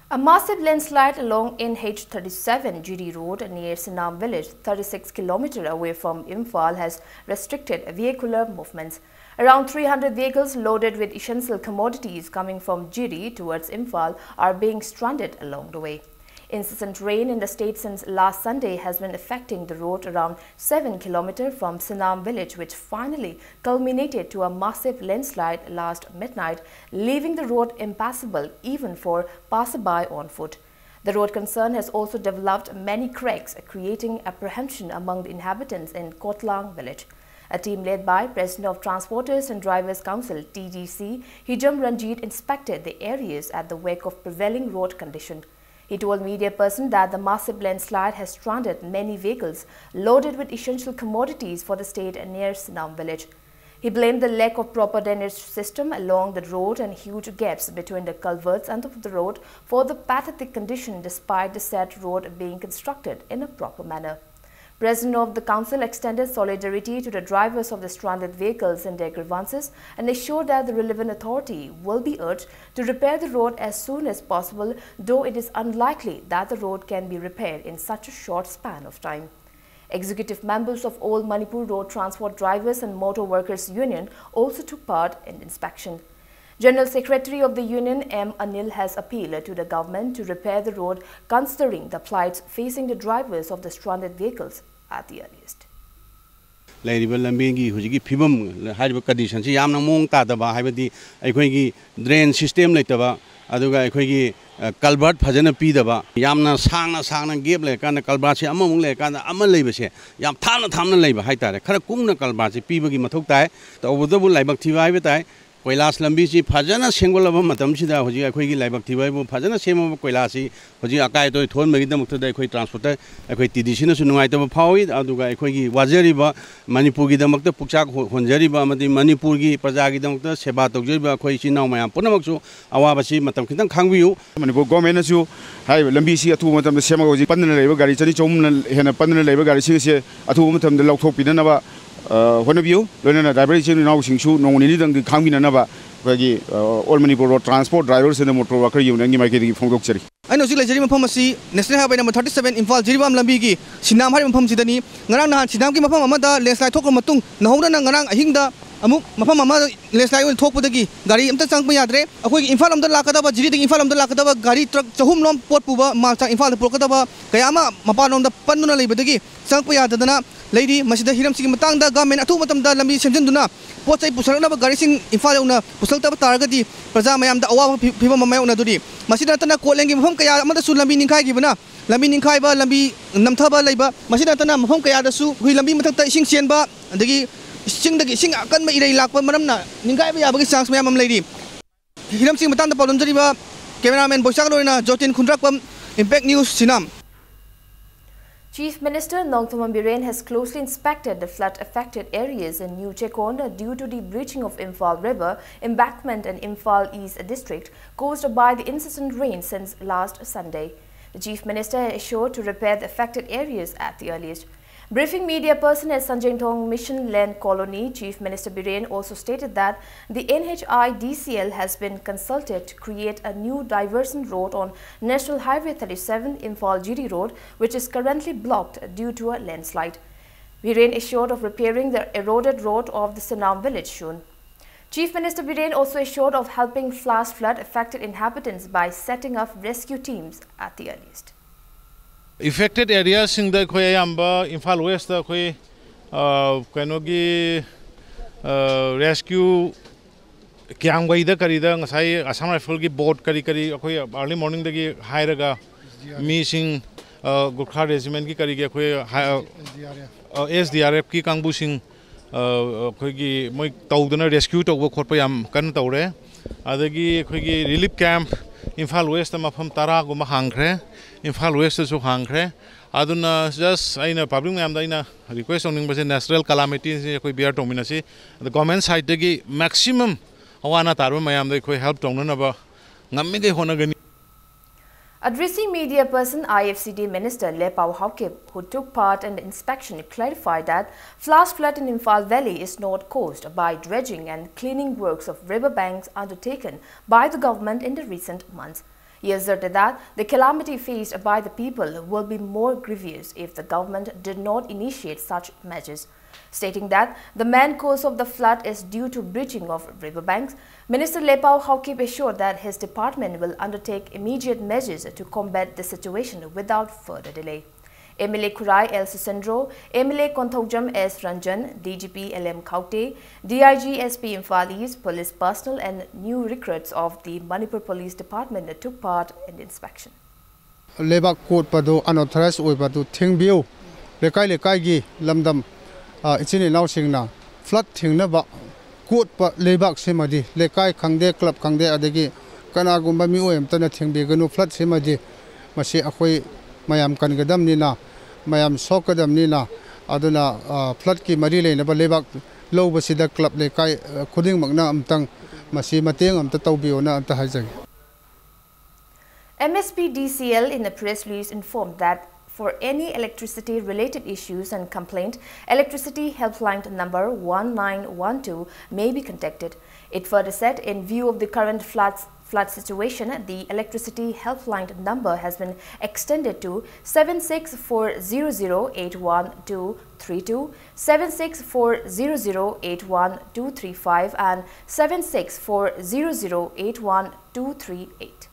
A massive landslide along N H thirty-seven Jiri Road near Sinam village, thirty-six kilometer away from Imphal, has restricted vehicular movements. Around three hundred vehicles loaded with essential commodities coming from Jiri towards Imphal are being stranded along the way. Incessant rain in the state since last Sunday has been affecting the road around seven kilometer from Sinam village, which finally culminated to a massive landslide last midnight, leaving the road impassable even for passerby on foot. The road concern has also developed many cracks, creating apprehension among the inhabitants in Kotlang village. A team led by President of Transporters and Drivers Council, T D C, Hijam Ranjit, inspected the areas at the wake of prevailing road condition. He told media person that the massive landslide has stranded many vehicles loaded with essential commodities for the state near Sinam village. He blamed the lack of proper drainage system along the road and huge gaps between the culverts and the road for the pathetic condition, despite the said road being constructed in a proper manner. President of the Council extended solidarity to the drivers of the stranded vehicles and their grievances and assured that the relevant authority will be urged to repair the road as soon as possible, though it is unlikely that the road can be repaired in such a short span of time. Executive members of All Manipur Road Transport Drivers and Motor Workers Union also took part in inspection. General Secretary of the Union M Anil has appealed to the government to repair the road, considering the plights facing the drivers of the stranded vehicles at the earliest. ꯂꯩꯔꯤꯕ ꯂꯝꯕꯤꯒꯤ ꯍꯧꯖꯤꯛꯀꯤ ꯐꯤꯕꯝ, ꯍꯥꯏꯔꯤꯕ ꯀꯟꯗꯤꯁꯟꯁꯤ ꯌꯥꯝꯅ ꯃꯑꯣꯡ ꯇꯥꯗꯕ, ꯍꯥꯏꯕꯗꯤ ꯑꯩꯈꯣꯏꯒꯤ ꯗ꯭ꯔꯦꯟ ꯁꯤꯁꯇꯦꯝ ꯂꯩꯇꯕ, ꯑꯗꯨꯒ ꯑꯩꯈꯣꯏꯒꯤ ꯀꯜꯚꯔꯠ ꯐꯖꯅ ꯄꯤꯗꯕ, ꯌꯥꯝꯅ ꯁꯥꯡꯅ ꯁꯥꯡꯅ ꯒꯦꯞ ꯂꯩꯔꯀꯥꯟꯗ ꯀꯜꯚꯔꯠꯁꯦ ꯑꯃꯃꯨꯛ ꯂꯩꯔꯀꯥꯟꯗ ꯑꯃ ꯂꯩꯕꯁꯦ ꯌꯥꯝ ꯊꯥꯞꯅ ꯊꯥꯞꯅ ꯂꯩꯕ ꯍꯥꯏꯇꯥꯔꯦ꯫ ꯈꯔ ꯀꯨꯡꯅ ꯀꯜꯚꯔꯠꯁꯦ ꯄꯤꯕꯒꯤ ꯃꯊꯧ ꯇꯥꯏ꯫ ꯇꯧꯕꯇꯕꯨ ꯂꯥꯏꯕꯛ ꯊꯤꯕ ꯍꯥꯏꯕ ꯇꯥꯏ, ꯀꯣꯏꯂꯥꯁ ꯂꯝꯕꯤꯁꯤ ꯐꯖꯅ ꯁꯦꯝꯒꯠꯂꯕ ꯃꯇꯝꯁꯤꯗ ꯍꯧꯖꯤꯛ ꯑꯩꯈꯣꯏꯒꯤ ꯂꯥꯏꯕꯛ ꯊꯤꯕ ꯍꯥꯏꯕꯨ ꯐꯖꯅ ꯁꯦꯝꯃꯕ ꯀꯣꯏꯂꯥꯁꯁꯤ ꯍꯧꯖꯤꯛ ꯑꯀꯥꯏ ꯑꯇꯣꯏ ꯊꯣꯛꯍꯟꯕꯒꯤꯗꯃꯛꯇꯗ ꯑꯩꯈꯣꯏ ꯇ꯭ꯔꯥꯟꯁꯄꯣꯔꯇꯔ, ꯑꯩꯈꯣꯏ ꯇꯤ ꯗꯤ ꯁꯤꯅꯁꯨ ꯅꯨꯡꯉꯥꯏꯇꯕ ꯐꯥꯎꯏ꯫ ꯑꯗꯨꯒ ꯑꯩꯈꯣꯏꯒꯤ ꯋꯥꯖꯔꯤꯕ, ꯃꯅꯤꯄꯨꯔꯒꯤꯗꯃꯛꯇ ꯄꯨꯛꯆꯥꯛ ꯍꯣ-, ꯍꯣꯟꯖꯔꯤꯕ ꯑꯃꯗꯤ ꯃꯅꯤꯄꯨꯔꯒꯤ ꯄ꯭ꯔꯖꯥꯒꯤꯗꯃꯛꯇ ꯁꯦꯕꯥ ꯇꯧꯖꯔꯤꯕ ꯑꯩꯈꯣꯏ ꯏꯆꯤꯟ ꯏꯅꯥꯎ ꯃꯌꯥꯝ ꯄꯨꯝꯅꯃꯛꯁꯨ ꯑꯋꯥꯕꯁꯤ ꯃꯇꯝ ꯈꯤꯇꯪ ꯈꯥꯡꯕꯤꯌꯨ꯫ ꯃꯅꯤꯄꯨꯔ ꯒꯣꯔꯃꯦꯟꯅꯁꯨ ꯍꯥꯏꯔꯤꯕ ꯂꯝꯕꯤꯁꯤ ꯑꯊꯨꯕ ꯃꯇꯝꯗ ꯁꯦꯝꯃꯒ ꯍꯧꯖꯤꯛ ꯄꯟꯗꯨꯅ ꯂꯩꯕ ꯒꯥꯔꯤ ꯆꯅꯤ ꯆꯍꯨꯝꯅ ꯍꯦꯟꯅ ꯄꯟꯗꯨꯅ ꯂꯩꯕ ꯒꯥꯔꯤꯁꯤꯡ ꯑꯁꯦ ꯑꯊꯨꯕ ꯃꯇꯝꯗ ꯂꯧꯊꯣꯛꯄꯤꯅꯅꯕ, ꯑ, ꯍꯣꯠꯅꯕꯤꯌꯨ꯫ ꯂꯣꯏꯅꯅ ꯗ꯭ꯔꯥꯏꯚꯔ ꯏꯆꯤꯟ ꯏꯅꯥꯎꯁꯤꯡꯁꯨ ꯅꯣꯡꯃ ꯅꯤꯅꯤꯗꯪꯒꯤ ꯈꯥꯡꯕꯤꯅꯅꯕ ꯑꯩꯈꯣꯏꯒꯤ, ꯑ, All Manipur Road Transport Drivers and Motor Worker Unionꯒꯤ ꯃꯥꯏꯀꯩꯗꯒꯤ ꯐꯣꯡꯗꯣꯛꯆꯔꯤ꯫ ꯑꯩꯅ ꯍꯧꯖꯤꯛ ꯂꯩꯖꯔꯤꯕ ꯃꯐꯝ ꯑꯁꯤ National Highway number thirty seven, Imphal Jiribam ꯂꯝꯕꯤꯒꯤ ꯁꯤꯅꯥꯝ ꯍꯥꯏꯔꯤꯕ ꯃꯐꯝꯁꯤꯗꯅꯤ꯫ ꯉꯔꯥꯡ ꯅꯍꯥꯟ ꯁꯤꯅꯥꯝꯒꯤ ꯃꯐꯝ ꯑꯃꯗ ꯂꯦꯟꯁꯂꯥꯏꯠ ꯊꯣꯛꯈ꯭ꯔ ꯃꯇꯨꯡ, ꯅꯧꯍꯧꯅꯅ ꯉꯔꯥꯡ ꯑꯍꯤꯡꯗ ꯑꯃꯨꯛ ꯃꯐꯝ ꯑꯃ ꯂꯦꯟꯁꯂꯥꯏꯠ ꯑꯣꯏꯅ ꯊꯣꯛꯄꯗꯒꯤ ꯒꯥꯔꯤ ꯑꯝꯇ ꯆꯪꯕ ꯌꯥꯗ꯭ꯔꯦ꯫ ꯑꯩꯈꯣꯏꯒꯤ ꯏꯝꯐꯥꯜ ꯂꯣꯝꯗ ꯂꯥꯛꯀꯗꯕ, ꯖꯤꯔꯤꯗꯒꯤ ꯏꯝꯐꯥꯜ ꯂꯣꯝꯗ ꯂꯥꯛꯀꯗꯕ ꯒꯥꯔꯤ ꯇ꯭ꯔꯛ ꯆꯍꯨꯝ ꯂꯣꯝ ꯄꯣꯠ ꯄꯨꯕ ꯃꯥꯜ ꯆꯥꯛ ꯏꯝꯐꯥꯜꯗ ꯄꯨꯔꯛꯀꯗꯕ ꯀꯌꯥ ꯑꯃ ꯃꯄꯥꯟꯂꯣꯝꯗ ꯄꯟꯗꯨꯅ ꯂꯩꯕꯗꯒꯤ ꯆꯪꯉꯛꯄ ꯌꯥꯗꯗꯅ ꯂꯩꯔꯤ꯫ ꯃꯁꯤꯗ ꯍꯤꯔꯝꯁꯤꯒꯤ ꯃꯇꯥꯡꯗ ꯒꯚꯔꯟꯃꯦꯟꯠ ꯑꯊꯨꯕ ꯃꯇꯝꯗ ꯂꯝꯕꯤ ꯁꯦꯝꯖꯤꯟꯗꯨꯅ ꯄꯣꯠ ꯆꯩ ꯄꯨꯁꯜꯂꯛꯅꯕ ꯒꯥꯔꯤꯁꯤꯡ ꯏꯝꯐꯥꯜ ꯌꯧꯅ ꯄꯨꯁꯜꯂꯛꯇꯕ ꯇꯥꯔꯒꯗꯤ ꯄ꯭ꯔꯖꯥ ꯃꯌꯥꯝꯗ ꯑꯋꯥꯕ ꯐꯤ-, ꯐꯤꯕꯝ ꯑꯃ ꯃꯥꯌꯣꯛꯅꯗꯣꯔꯤ꯫ ꯃꯁꯤꯗ ꯅꯠꯇꯅ ꯀꯣꯠꯂꯦꯟꯒꯤ ꯃꯐꯝ ꯀꯌꯥ ꯑꯃꯗꯁꯨ ꯂꯝꯕꯤ ꯅꯤꯡꯈꯥꯏꯈꯤꯕꯅ, ꯂꯝꯕꯤ ꯅꯤꯡꯈꯥꯏꯕ, ꯂꯝꯕꯤ ꯅꯝꯊꯕ ꯂꯩꯕ, ꯃꯁꯤꯗ ꯅꯠꯇꯅ ꯃꯐꯝ ꯀꯌꯥꯗꯁꯨ ꯑꯩꯈꯣꯏ ꯂꯝꯕꯤ ꯃꯊꯛꯇ ꯏꯁꯤꯡ ꯆꯦꯟꯕ, ꯑꯗꯒꯤ ꯆꯤꯡꯗꯒꯤ ꯏꯁꯤꯡ ꯑꯀꯟꯕ ꯏꯔꯩ ꯂꯥꯛꯄ ꯃꯔꯝꯅ ꯅꯤꯡꯈꯥꯏꯕ ꯌꯥꯕꯒꯤ ꯆꯥꯟꯁ ꯃꯌꯥꯝ ꯑꯃ ꯂꯩꯔꯤ꯫ ꯍꯤꯔꯝꯁꯤꯒꯤ ꯃꯇꯥꯡꯗ ꯄꯥꯎꯗꯝꯖꯔꯤꯕ cameraman ꯕꯣꯏꯁꯥꯒ ꯂꯣꯏꯅꯅ ꯖꯣꯇꯤꯟ ꯈꯨꯟꯗ꯭ꯔꯥꯛꯄꯝ, Impact News, ꯁꯤꯅꯥꯝ꯫ Chief Minister Nongthombam Biren has closely inspected the flood-affected areas in New Checkon due to the breaching of Imphal River embankment in Imphal East District caused by the incessant rain since last Sunday. The Chief Minister assured to repair the affected areas at the earliest. Briefing media person at Sanjengthong Mission Land Colony, Chief Minister Biren also stated that the N H I D C L has been consulted to create a new diversion road on National Highway thirty-seven, Imphal G D Road, which is currently blocked due to a landslide. Biren assured of repairing the eroded road of the Sanam village soon. Chief Minister Biren also assured of helping flash flood affected inhabitants by setting up rescue teams at the earliest. Affected areaꯁꯤꯡꯗ ꯑꯩꯈꯣꯏ ꯑꯌꯥꯝꯕ ꯏꯝꯐꯥꯜ ꯋꯦꯁꯇ ꯑꯩꯈꯣꯏ ꯀꯩꯅꯣꯒꯤ ꯔꯦꯁꯀ꯭ꯌꯨ ꯀꯤꯌꯥꯝꯒꯩꯗ ꯀꯔꯤꯗ ꯉꯁꯥꯏ ꯑꯁꯥꯝ ꯔꯥꯏꯐꯜꯒꯤ ꯕꯣꯠ ꯀꯔꯤ ꯀꯔꯤ ꯑꯩꯈꯣꯏ ꯑꯥꯔꯂꯤ ꯃꯣꯔꯅꯤꯡꯗꯒꯤ ꯍꯥꯏꯔꯒ ꯃꯤꯁꯤꯡ ꯒꯨꯔꯈꯥ ꯔꯦꯖꯤꯃꯦꯟꯒꯤ ꯀꯔꯤꯒꯤ ꯑꯩꯈꯣꯏ ꯑꯦꯁ ꯗꯤ ꯑꯥꯔ ꯑꯦꯐꯀꯤ ꯀꯥꯡꯕꯨꯁꯤꯡ ꯑꯩꯈꯣꯏꯒꯤ ꯃꯣꯏ ꯇꯧꯗꯅ ꯔꯦꯁꯀ꯭ꯌꯨ ꯇꯧꯕ ꯈꯣꯠꯄ ꯌꯥꯝ ꯀꯟꯅ ꯇꯧꯔꯦ꯫ ꯑꯗꯒꯤ ꯑꯩꯈꯣꯏꯒꯤ ꯔꯤꯂꯤꯐ ꯀꯦꯝꯞ ꯏꯝꯐꯥꯜ ꯋꯦꯁꯇ ꯃꯐꯝ ꯇꯔꯥꯒꯨꯝꯕ ꯍꯥꯡꯈ꯭ꯔꯦ, ꯏꯝꯐꯥꯜ ꯋꯦꯁꯇꯁꯨ ꯍꯥꯡꯈ꯭ꯔꯦ꯫ ꯑꯗꯨꯅ ꯖꯁ ꯑꯩꯅ ꯄꯕ꯭ꯂꯤꯛ ꯃꯌꯥꯝꯗ ꯑꯩꯅ ꯔꯤꯀ꯭ꯋꯦꯁ ꯇꯧꯅꯤꯡꯕꯁꯦ, ꯅꯦꯆꯔꯦꯜ ꯀꯂꯥꯃꯤꯇꯤꯁꯤ ꯑꯩꯈꯣꯏ ꯕꯤꯌꯥꯔ ꯇꯧꯃꯤꯟꯅꯁꯤ꯫ ꯑꯗ ꯒꯣꯔꯃꯦꯟ ꯁꯥꯏꯠꯇꯒꯤ ꯃꯦꯛꯁꯤꯃꯝ ꯑꯋꯥ ꯑꯅꯥ ꯇꯥꯔꯕ ꯃꯌꯥꯝꯗ ꯑꯩꯈꯣꯏ ꯍꯦꯜꯞ ꯇꯧꯅꯅꯕ ꯉꯝꯃꯤꯈꯩ ꯍꯣꯠꯅꯒꯅꯤ꯫ Addressing media person, I F C D Minister Lepao Haokip, who took part in the inspection, clarified that flash flood in Imphal Valley is not caused by dredging and cleaning works of river banks undertaken by the government in the recent months. He asserted that the calamity faced by the people will be more grievous if the government did not initiate such measures. Stating that the main cause of the flood is due to breaching of riverbanks, Minister Lepao Haokip assured that his department will undertake immediate measures to combat the situation without further delay. M L A Khurai L Sisendro, M L A Konthoujam S Ranjan, D G P L M Khaute, D I G S P Imphal East, police personnel and new recruits of the Manipur Police Department took part in the inspection. ꯂꯩꯕꯥꯛ ꯀꯣꯠꯄꯗꯨ ꯑꯟꯑꯣꯊꯣꯔꯥꯏꯖ ꯑꯣꯏꯕꯗꯨ ꯊꯤꯡꯕꯤꯌꯨ꯫ ꯂꯩꯀꯥꯏ ꯂꯩꯀꯥꯏꯒꯤ ꯂꯝꯗꯝ ꯏꯆꯤꯟ ꯏꯅꯥꯎꯁꯤꯡꯅ ꯐ꯭ꯂꯠ ꯊꯤꯡꯅꯕ ꯀꯣꯠꯄ ꯂꯩꯕꯥꯛꯁꯤꯃꯗꯤ ꯂꯩꯀꯥꯏ ꯈꯪꯗꯦ, ꯀ꯭ꯂꯕ ꯈꯪꯗꯦ, ꯑꯗꯒꯤ ꯀꯅꯥꯒꯨꯝꯕ ꯃꯤꯑꯣꯏ ꯑꯃꯠꯇꯅ ꯊꯤꯡꯕꯤꯒꯅꯨ꯫ ꯐ꯭ꯂꯠꯁꯤꯃꯗꯤ ꯃꯁꯤ ꯑꯩꯈꯣꯏ ꯃꯌꯥꯝ ꯀꯟꯒꯗꯕꯅꯤꯅ, ꯃꯌꯥꯝ ꯁꯣꯛꯀꯗꯕꯅꯤꯅ, ꯑꯗꯨꯅ ꯐ꯭ꯂꯠꯀꯤ ꯃꯔꯤ ꯂꯩꯅꯕ ꯂꯩꯕꯥꯛ ꯂꯧꯕꯁꯤꯗ ꯀ꯭ꯂꯕ ꯂꯩꯀꯥꯏ ꯈꯨꯗꯤꯡꯃꯛꯅ ꯑꯝꯇꯪ ꯃꯁꯤ ꯃꯇꯦꯡ ꯑꯝꯇ ꯇꯧꯕꯤꯌꯣꯅ ꯑꯝꯇ ꯍꯥꯏꯖꯒꯦ꯫ M S P D C L in a press release informed that For any electricity-related issues and complaint, electricity helpline number one nine one two may be contacted. It further said, in view of the current floods, flood situation, the electricity helpline number has been extended to seven six four zero zero eight one two three two, seven six four zero zero eight one two three five and seven six four zero zero eight one two three eight.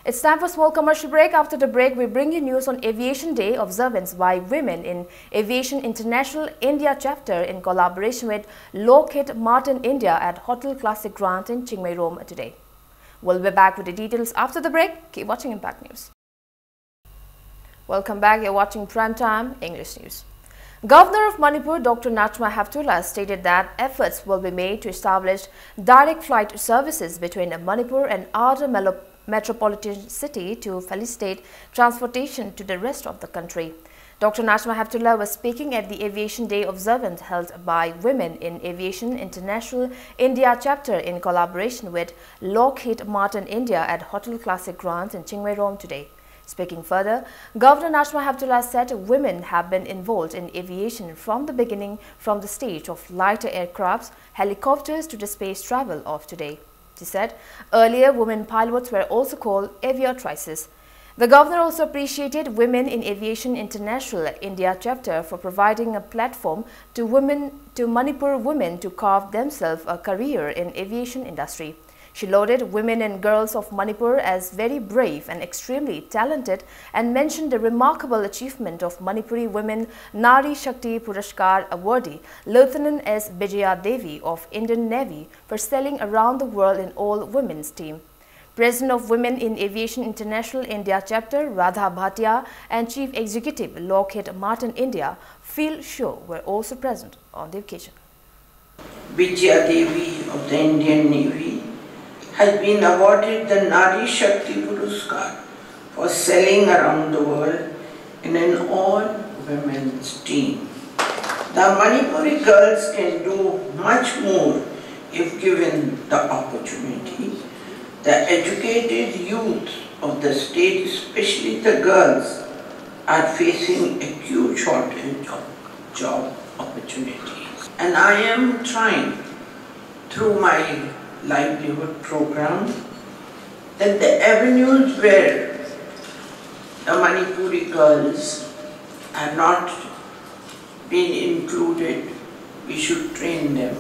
It's time for a small commercial break. After the break, we bring you news on Aviation Day observance by women in Aviation International India chapter in collaboration with Lockheed Martin India at Hotel Classic Grand in Chingmeirom today. We'll be back with the details after the break. Keep watching Impact News. Welcome back. You're watching Prime Time English News. Governor of Manipur, Doctor Najma Heptulla, stated that efforts will be made to establish direct flight services between Manipur and other melo- metropolitan city to facilitate transportation to the rest of the country. Doctor Najma Heptulla was speaking at the Aviation Day observance held by Women in Aviation International India chapter in collaboration with Lockheed Martin India at Hotel Classic Grand in Chingmeirom today. Speaking further, Governor Najma Heptulla said women have been involved in aviation from the beginning, from the stage of lighter aircrafts, helicopters to the space travel of today. She said earlier women pilots were also called aviatrices. The governor also appreciated Women in Aviation International India chapter for providing a platform to women, to Manipur women to carve themselves a career in aviation industry. She lauded women and girls of Manipur as very brave and extremely talented and mentioned the remarkable achievement of Manipuri women Nari Shakti Puraskar awardee Lieutenant S Vijaya Devi of Indian Navy for sailing around the world in all women's team. President of Women in Aviation International India chapter Radha Bhatia and Chief Executive Lockheed Martin India Phil Shaw were also present on the occasion. Vijaya Devi of the Indian Navy has been awarded the Nari Shakti Puraskar for sailing around the world in an all-women's team. The Manipuri girls can do much more if given the opportunity. The educated youth of the state, especially the girls, are facing a huge shortage of job opportunities. And I am trying through my livelihood program that the avenues where the Manipuri girls have not been included, we should train them.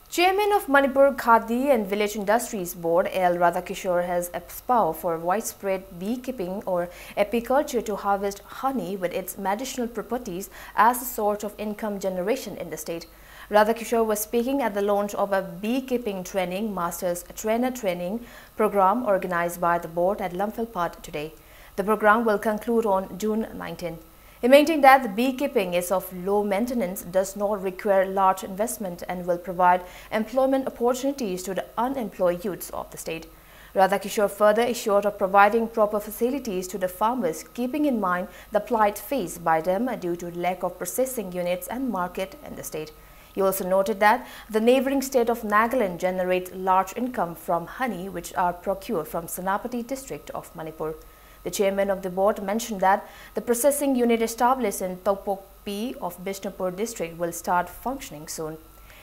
Chairman of Manipur Khadi and Village Industries Board, L Radhakishore, has espoused for widespread beekeeping or apiculture to harvest honey with its medicinal properties as a source of income generation in the state. Radhakishore was speaking at the launch of a beekeeping training master's trainer training program organized by the board at Lamphel Phat today. The program will conclude on June nineteen. He maintained that the beekeeping is of low maintenance, does not require large investment, and will provide employment opportunities to the unemployed youths of the state. Radhakishore further assured of providing proper facilities to the farmers, keeping in mind the plight faced by them due to lack of processing units and market in the state. He also noted that the neighboring state of Nagaland generates large income from honey, which are procured from Senapati district of Manipur. The chairman of the board mentioned that the processing unit established in Topokpi of Bishnupur district will start functioning soon.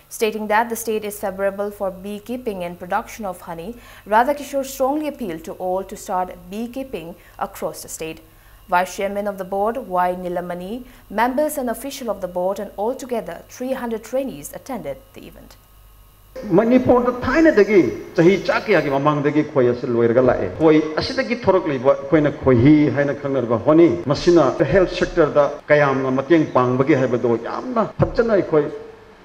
Stating that the state is favorable for beekeeping and production of honey, Radhakishore strongly appealed to all to start beekeeping across the state. Vice chairman of the board, Y Nilamani, members and official of the board, and altogether three hundred trainees attended the event. ꯃꯅꯤꯄꯨꯔꯗ ꯊꯥꯏꯅꯗꯒꯤ ꯆꯍꯤ ꯆꯥ ꯀꯌꯥꯒꯤ ꯃꯃꯥꯡꯗꯒꯤ ꯈꯣꯏ ꯑꯁꯤ ꯂꯣꯏꯔꯒ ꯂꯥꯛꯑꯦ꯫ ꯈꯣꯏ ꯑꯁꯤꯗꯒꯤ ꯊꯣꯔꯛꯂꯤꯕ ꯑꯩꯈꯣꯏꯅ ꯈꯣꯏꯍꯤ ꯍꯥꯏꯅ ꯈꯪꯅꯔꯤꯕ ꯍꯣꯅꯤ, ꯃꯁꯤꯅ ꯍꯦꯜꯊ ꯁꯦꯛꯇꯔꯗ ꯀꯌꯥꯝꯅ ꯃꯇꯦꯡ ꯄꯥꯡꯕꯒꯦ ꯍꯥꯏꯕꯗꯣ ꯌꯥꯝꯅ ꯐꯖꯅ ꯑꯩꯈꯣꯏ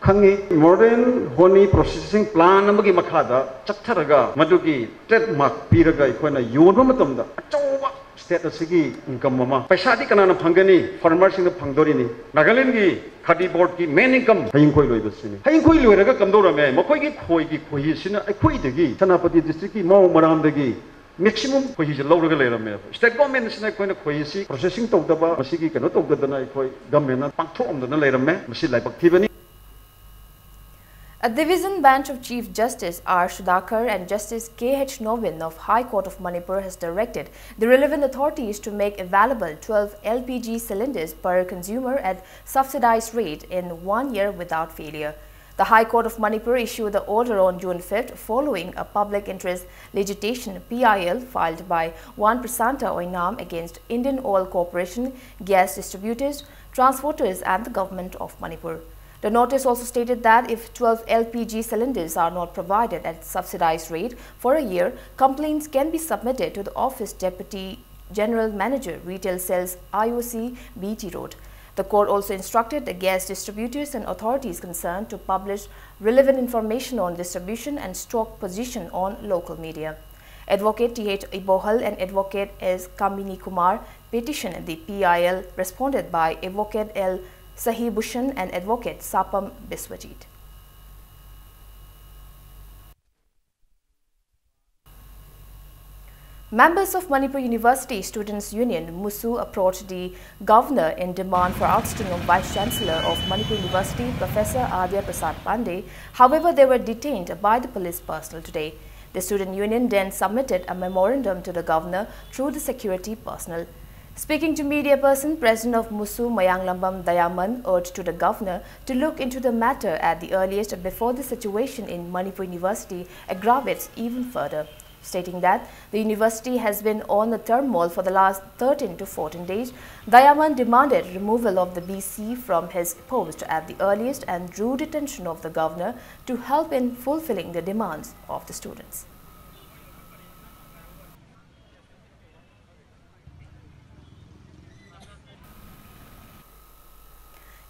ꯈꯪꯉꯤ꯫ ꯃꯣꯗꯔꯟ ꯍꯣꯅꯤ ꯄ꯭ꯔꯣꯁꯦꯁꯤꯡ ꯄ꯭ꯂꯥꯟ ꯑꯃꯒꯤ ꯃꯈꯥꯗ ꯆꯠꯊꯔꯒ ꯃꯗꯨꯒꯤ ꯇ꯭ꯔꯦꯗ ꯃꯥꯔꯛ ꯄꯤꯔꯒ ꯑꯩꯈꯣꯏꯅ ꯌꯣꯟꯕ ꯃꯇꯝꯗ ꯑꯆꯧꯕ ꯁ꯭ꯇꯦꯠ ꯑꯁꯤꯒꯤ ꯏꯟꯀꯝ ꯑꯃ, ꯄꯩꯁꯥꯗꯤ ꯀꯅꯥꯅ ꯐꯪꯒꯅꯤ? ꯐꯥꯔꯃꯔꯁꯤꯡꯅ ꯐꯪꯗꯣꯔꯤꯅꯤ꯫ ꯅꯥꯒꯥꯂꯦꯟꯒꯤ ꯈꯥꯗꯤ ꯕꯣꯔꯗꯀꯤ ꯃꯦꯟ ꯏꯟꯀꯝ ꯍꯩꯌꯤꯡꯈꯣꯏ ꯂꯣꯏꯕꯁꯤꯅꯤ꯫ ꯍꯩꯌꯤꯡꯈꯣꯏ ꯂꯣꯏꯔꯒ ꯀꯝꯗꯧꯔꯝꯃꯦ? ꯃꯈꯣꯏꯒꯤ ꯈꯣꯏꯒꯤ ꯈꯣꯏꯍꯤꯁꯤꯅ ꯑꯩꯈꯣꯏꯗꯒꯤ, ꯁꯦꯅꯥꯄꯇꯤ ꯗꯤꯁꯇ꯭ꯔꯤꯛꯀꯤ ꯃꯥꯎ ꯃꯔꯥꯝꯗꯒꯤ ꯃꯦꯛꯁꯤꯃꯝ ꯈꯣꯏꯍꯤꯁꯦ ꯂꯧꯔꯒ ꯂꯩꯔꯝꯃꯦꯕ꯫ ꯁ꯭ꯇꯦꯠ ꯒꯣꯔꯃꯦꯟꯁꯤꯅ ꯑꯩꯈꯣꯏꯅ ꯈꯣꯏꯍꯤꯁꯤ ꯄ꯭ꯔꯣꯁꯦꯁꯤꯡ ꯇꯧꯗꯕ, ꯃꯁꯤꯒꯤ ꯀꯩꯅꯣ ꯇꯧꯗꯗꯅ ꯑꯩꯈꯣꯏ ꯒꯃꯦꯟꯅ ꯄꯥꯡꯊꯣꯛꯑꯝꯗꯅ ꯂꯩꯔꯝꯃꯦ꯫ ꯃꯁꯤ ꯂꯥꯏꯕꯛ ꯊꯤꯕꯅꯤ꯫ A division bench of Chief Justice R Sudhakar and Justice K H Nobin of High Court of Manipur has directed the relevant authorities to make available twelve L P G cylinders per consumer at subsidized rate in one year without failure. The High Court of Manipur issued the order on June fifth following a public interest litigation, P I L, filed by One Prasanta Oinam against Indian Oil Corporation, gas distributors, transporters and the government of Manipur. The notice also stated that if twelve L P G cylinders are not provided at subsidized rate for a year, complaints can be submitted to the office Deputy General Manager, Retail Sales, I O C, B T Road. The court also instructed the gas distributors and authorities concerned to publish relevant information on distribution and stock position on local media. Advocate T H Ibohal and Advocate S Kamini Kumar petitioned the P I L, responded by Advocate L Sahibushan and Advocate Sapam Biswajit. Members of Manipur University Students Union, MUSU, approached the governor in demand for ousting of Vice Chancellor of Manipur University, Professor Adya Prasad Pandey. However, they were detained by the police personnel today. The student union then submitted a memorandum to the governor through the security personnel. Speaking to media person, President of MUSU, Mayanglambam Dayaman, urged to the governor to look into the matter at the earliest before the situation in Manipur University aggravates even further, stating that the university has been on the turmoil for the last thirteen to fourteen days. Dayaman demanded removal of the V C from his post at the earliest and drew the attention of the governor to help in fulfilling the demands of the students.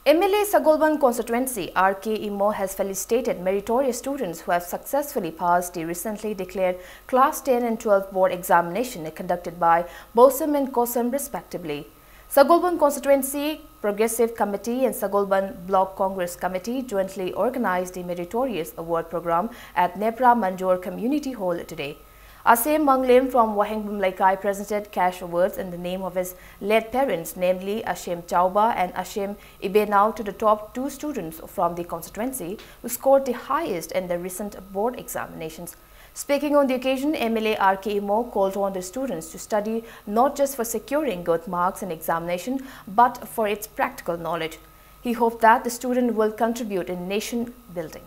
M L A Sagolband Constituency, R K Imo, has felicitated meritorious students who have successfully passed the recently declared Class ten and twelve board examination conducted by BOSEM and COSEM respectively. Sagolband Constituency Progressive Committee and Sagolband Block Congress Committee jointly organized the Meritorious Award Program at Nepra Manjor Community Hall today. Asem Manglem from Wahengbum Leikai presented cash awards in the name of his late parents, namely Asem Chauba and Asem Ibenao, to the top two students from the constituency who scored the highest in the recent board examinations. Speaking on the occasion, M L A R K Imo called on the students to study not just for securing good marks in examination, but for its practical knowledge. He hoped that the student will contribute in nation building.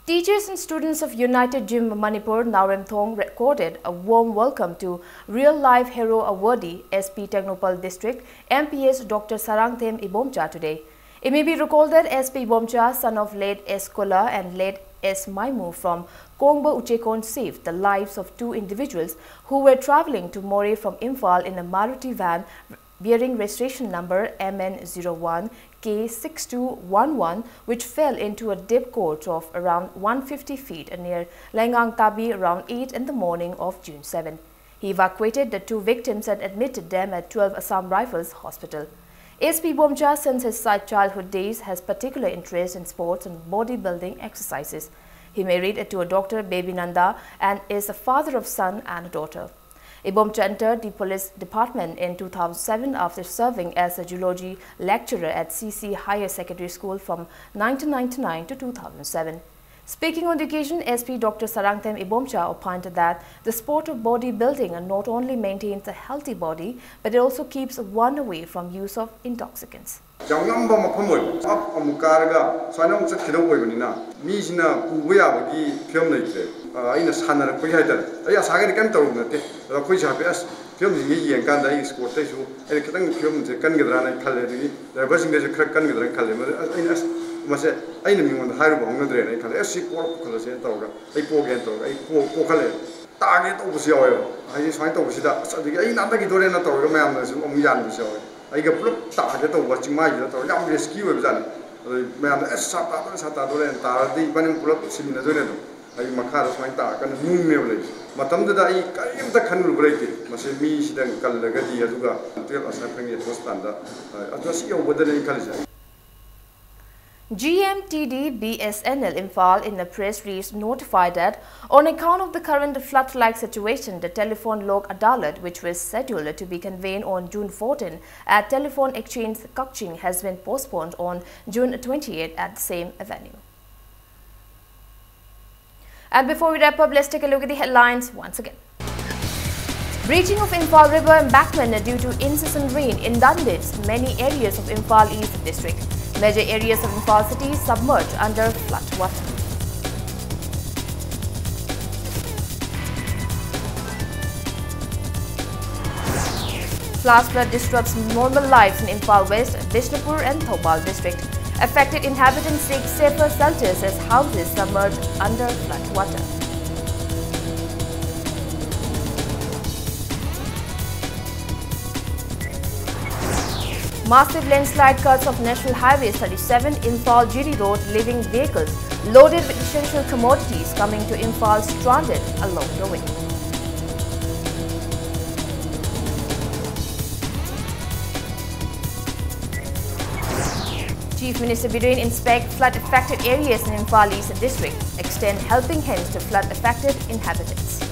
Teachers and students of United Gym Manipur, Naoremthong, recorded a warm welcome to Real Life Hero Awardee, S P Tengnoupal District, M P S Doctor Sarangthem Ibomcha today. It may be recalled that S P Ibomcha, son of late S Kola and late S Maimu from Kongba Uchekon, saved the lives of two individuals who were travelling to Moreh from Imphal in a Maruti van bearing registration number M N zero one K six two one one, which fell into a deep gorge of around one fifty feet near Lengang Tabi around eight in the morning of June seven. He evacuated the two victims and admitted them at twelve Assam Rifles Hospital. S P Bomcha, since his si-, childhood days, has particular interest in sports and bodybuilding exercises. He married to a doctor, Baby Nanda, and is a father of son and a daughter. Ibomcha entered the police department in two thousand seven after serving as a geology lecturer at C C Higher Secondary School from nineteen ninety-nine to two thousand seven. Speaking on the occasion, S P Doctor Sarangthem Ibomcha opined that the sport of bodybuilding not only maintains a healthy body, but it also keeps one away from use of intoxicants. ꯌꯥꯝ ꯉꯝꯕ ꯃꯐꯝ ꯑꯣꯏꯕ, ꯑꯞ ꯑꯃꯨꯛ ꯀꯥꯔꯒ ꯁꯨꯃꯥꯏꯅ ꯑꯃꯨꯛ ꯆꯠꯈꯤꯗꯧꯕ ꯑꯣꯏꯕꯅꯤꯅ, ꯃꯤꯁꯤꯅ ꯄꯨꯕ ꯌꯥꯕꯒꯤ ꯐꯤꯕꯝ ꯂꯩꯇ꯭ꯔꯦ꯫ ꯑ, ꯑꯩꯅ ꯁꯥꯟꯅꯔꯛꯄꯒꯤ ꯍꯥꯏꯇꯥꯔꯦ, ꯑꯩ ꯑꯁꯥꯒꯗꯤ ꯀꯩꯝ ꯇꯧꯔꯨꯕ ꯅꯠꯇꯦ꯫ ꯑꯗꯣ ꯑꯩꯈꯣꯏꯁꯦ ꯍꯥꯏꯐꯦꯠ, ꯑꯁ, ꯐꯤꯕꯝꯁꯤꯡꯁꯦ ꯌꯦꯡꯀꯥꯟꯗ ꯑꯩꯒꯤ ꯁ꯭ꯀꯣꯔꯠꯇꯩꯁꯨ ꯑꯩꯅ ꯈꯤꯇꯪ ꯐꯤꯕꯝꯁꯦ ꯀꯟꯒꯗ꯭ꯔꯥꯅ ꯑꯩ ꯈꯜꯂꯦ꯫ ꯑꯗꯒꯤ ꯗ꯭ꯔꯥꯏꯚꯔꯁꯤꯡꯗꯩꯁꯨ ꯈꯔ ꯀꯟꯒꯗ꯭ꯔꯥꯅ ꯈꯜꯂꯦ꯫ ꯃꯗꯨ ꯑꯩꯅ, ꯑꯁ, ꯃꯁꯦ ꯑꯩꯅ ꯃꯤꯉꯣꯟꯗ ꯍꯥꯏꯔꯨꯕ ꯍꯧꯅꯗ꯭ꯔꯦꯅ ꯑꯩ ꯈꯜꯂꯦ꯫ ꯑꯁ, ꯁꯤ ꯄꯣꯔꯛꯄ ꯈꯜꯂꯁꯦꯅ ꯇꯧꯔꯒ ꯑꯩ ꯄꯣꯒꯦꯅ ꯇꯧꯔꯒ ꯑꯩ ꯄꯣ-, ꯄꯣꯈꯠꯂꯛꯑꯦ꯫ ꯇꯥꯒꯦ ꯇꯧꯕꯁꯨ ꯌꯥꯎꯋꯦꯕ꯫ ꯍꯥꯏꯗꯤ ꯁꯨꯃꯥꯏꯅ ꯇꯧꯕꯁꯤꯗ, ꯑꯁ, ꯑꯗꯒꯤ ꯑꯩ ꯅꯥꯟꯊꯈꯤꯗꯣꯔꯦꯅ ꯇꯧꯔꯒ ꯃꯌꯥꯝꯅꯁꯨ ꯑꯃꯨꯛ ꯌꯥꯟꯕꯁꯨ ꯌꯥꯎꯋꯦ꯫ ꯑꯩꯒ ꯄꯨꯂꯞ ꯇꯥꯒꯦ ꯇꯧꯕ ꯆꯤꯡꯃꯥꯏꯁꯤꯗ ꯇꯧꯔꯒ ꯌꯥꯝ ꯔꯤꯁꯀꯤ ꯑꯣꯏꯕꯖꯥꯠꯅꯤ꯫ ꯑꯗꯣ ꯃꯌꯥꯝꯅ, "ꯑꯁ, ꯁꯥ ꯇꯥꯗꯣꯔꯦ, ꯁꯥ ꯇꯥꯗꯣꯔꯦꯅ ꯇꯥꯔꯗꯤ ꯏꯕꯥꯅꯤ ꯄꯨꯂꯞ ꯁꯤꯃꯤꯟꯅꯗꯣꯏꯅꯦ ꯑꯗꯨꯝ"꯫ ꯑꯩ ꯃꯈꯥꯗ ꯁꯨꯃꯥꯏꯅ ꯇꯥꯔꯀꯥꯟꯗ ꯅꯨꯡꯅꯦꯕ ꯂꯩꯔꯤꯁꯦ꯫ ꯃꯇꯝꯗꯨꯗ ꯑꯩ ꯀꯔꯤꯝꯇ ꯈꯟꯂꯨꯕ ꯂꯩꯇꯦ꯫ ꯃꯁꯤ ꯃꯤꯁꯤꯗ ꯀꯜꯂꯒꯗꯤ, ꯑꯗꯨꯒ ꯇꯨꯌꯦꯜꯐ ꯑꯁꯥ ꯈꯪꯉꯦ ꯍꯣꯁꯄꯤꯇꯥꯜꯗ, ꯑ, ꯑꯗꯨ ꯑꯁꯤ ꯌꯧꯕꯗꯅꯦ ꯑꯩꯅ ꯈꯜꯂꯤꯁꯦ꯫ G M T D B S N L Imphal, in a press release, notified that on account of the current flood-like situation, the telephone Lok Adalat, which was scheduled to be convened on June fourteen at Telephone Exchange Kakching, has been postponed on June twenty-eighth at the same venue. And before we wrap up, let's take a look at the headlines once again. Breaching of Imphal River embankment due to incessant rain inundates many areas of Imphal East district. Major areas of Imphal city submerged under flood water. Flash flood disrupts normal lives in Imphal West, Bishnupur and Thoubal district. Affected inhabitants seek safer shelters as houses submerged under flood water. Massive landslide cuts of National Highway thirty-seven, Imphal Jiri Road, leaving vehicles loaded with essential commodities coming to Imphal stranded along the way. Chief Minister Biren inspect flood affected areas in Imphal East district, extend helping hands to flood affected inhabitants.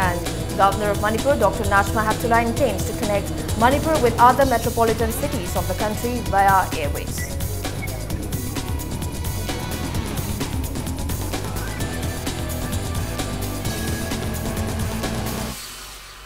And Governor of Manipur, Doctor Najma Heptulla, intends to connect Manipur with other metropolitan cities of the country via airways.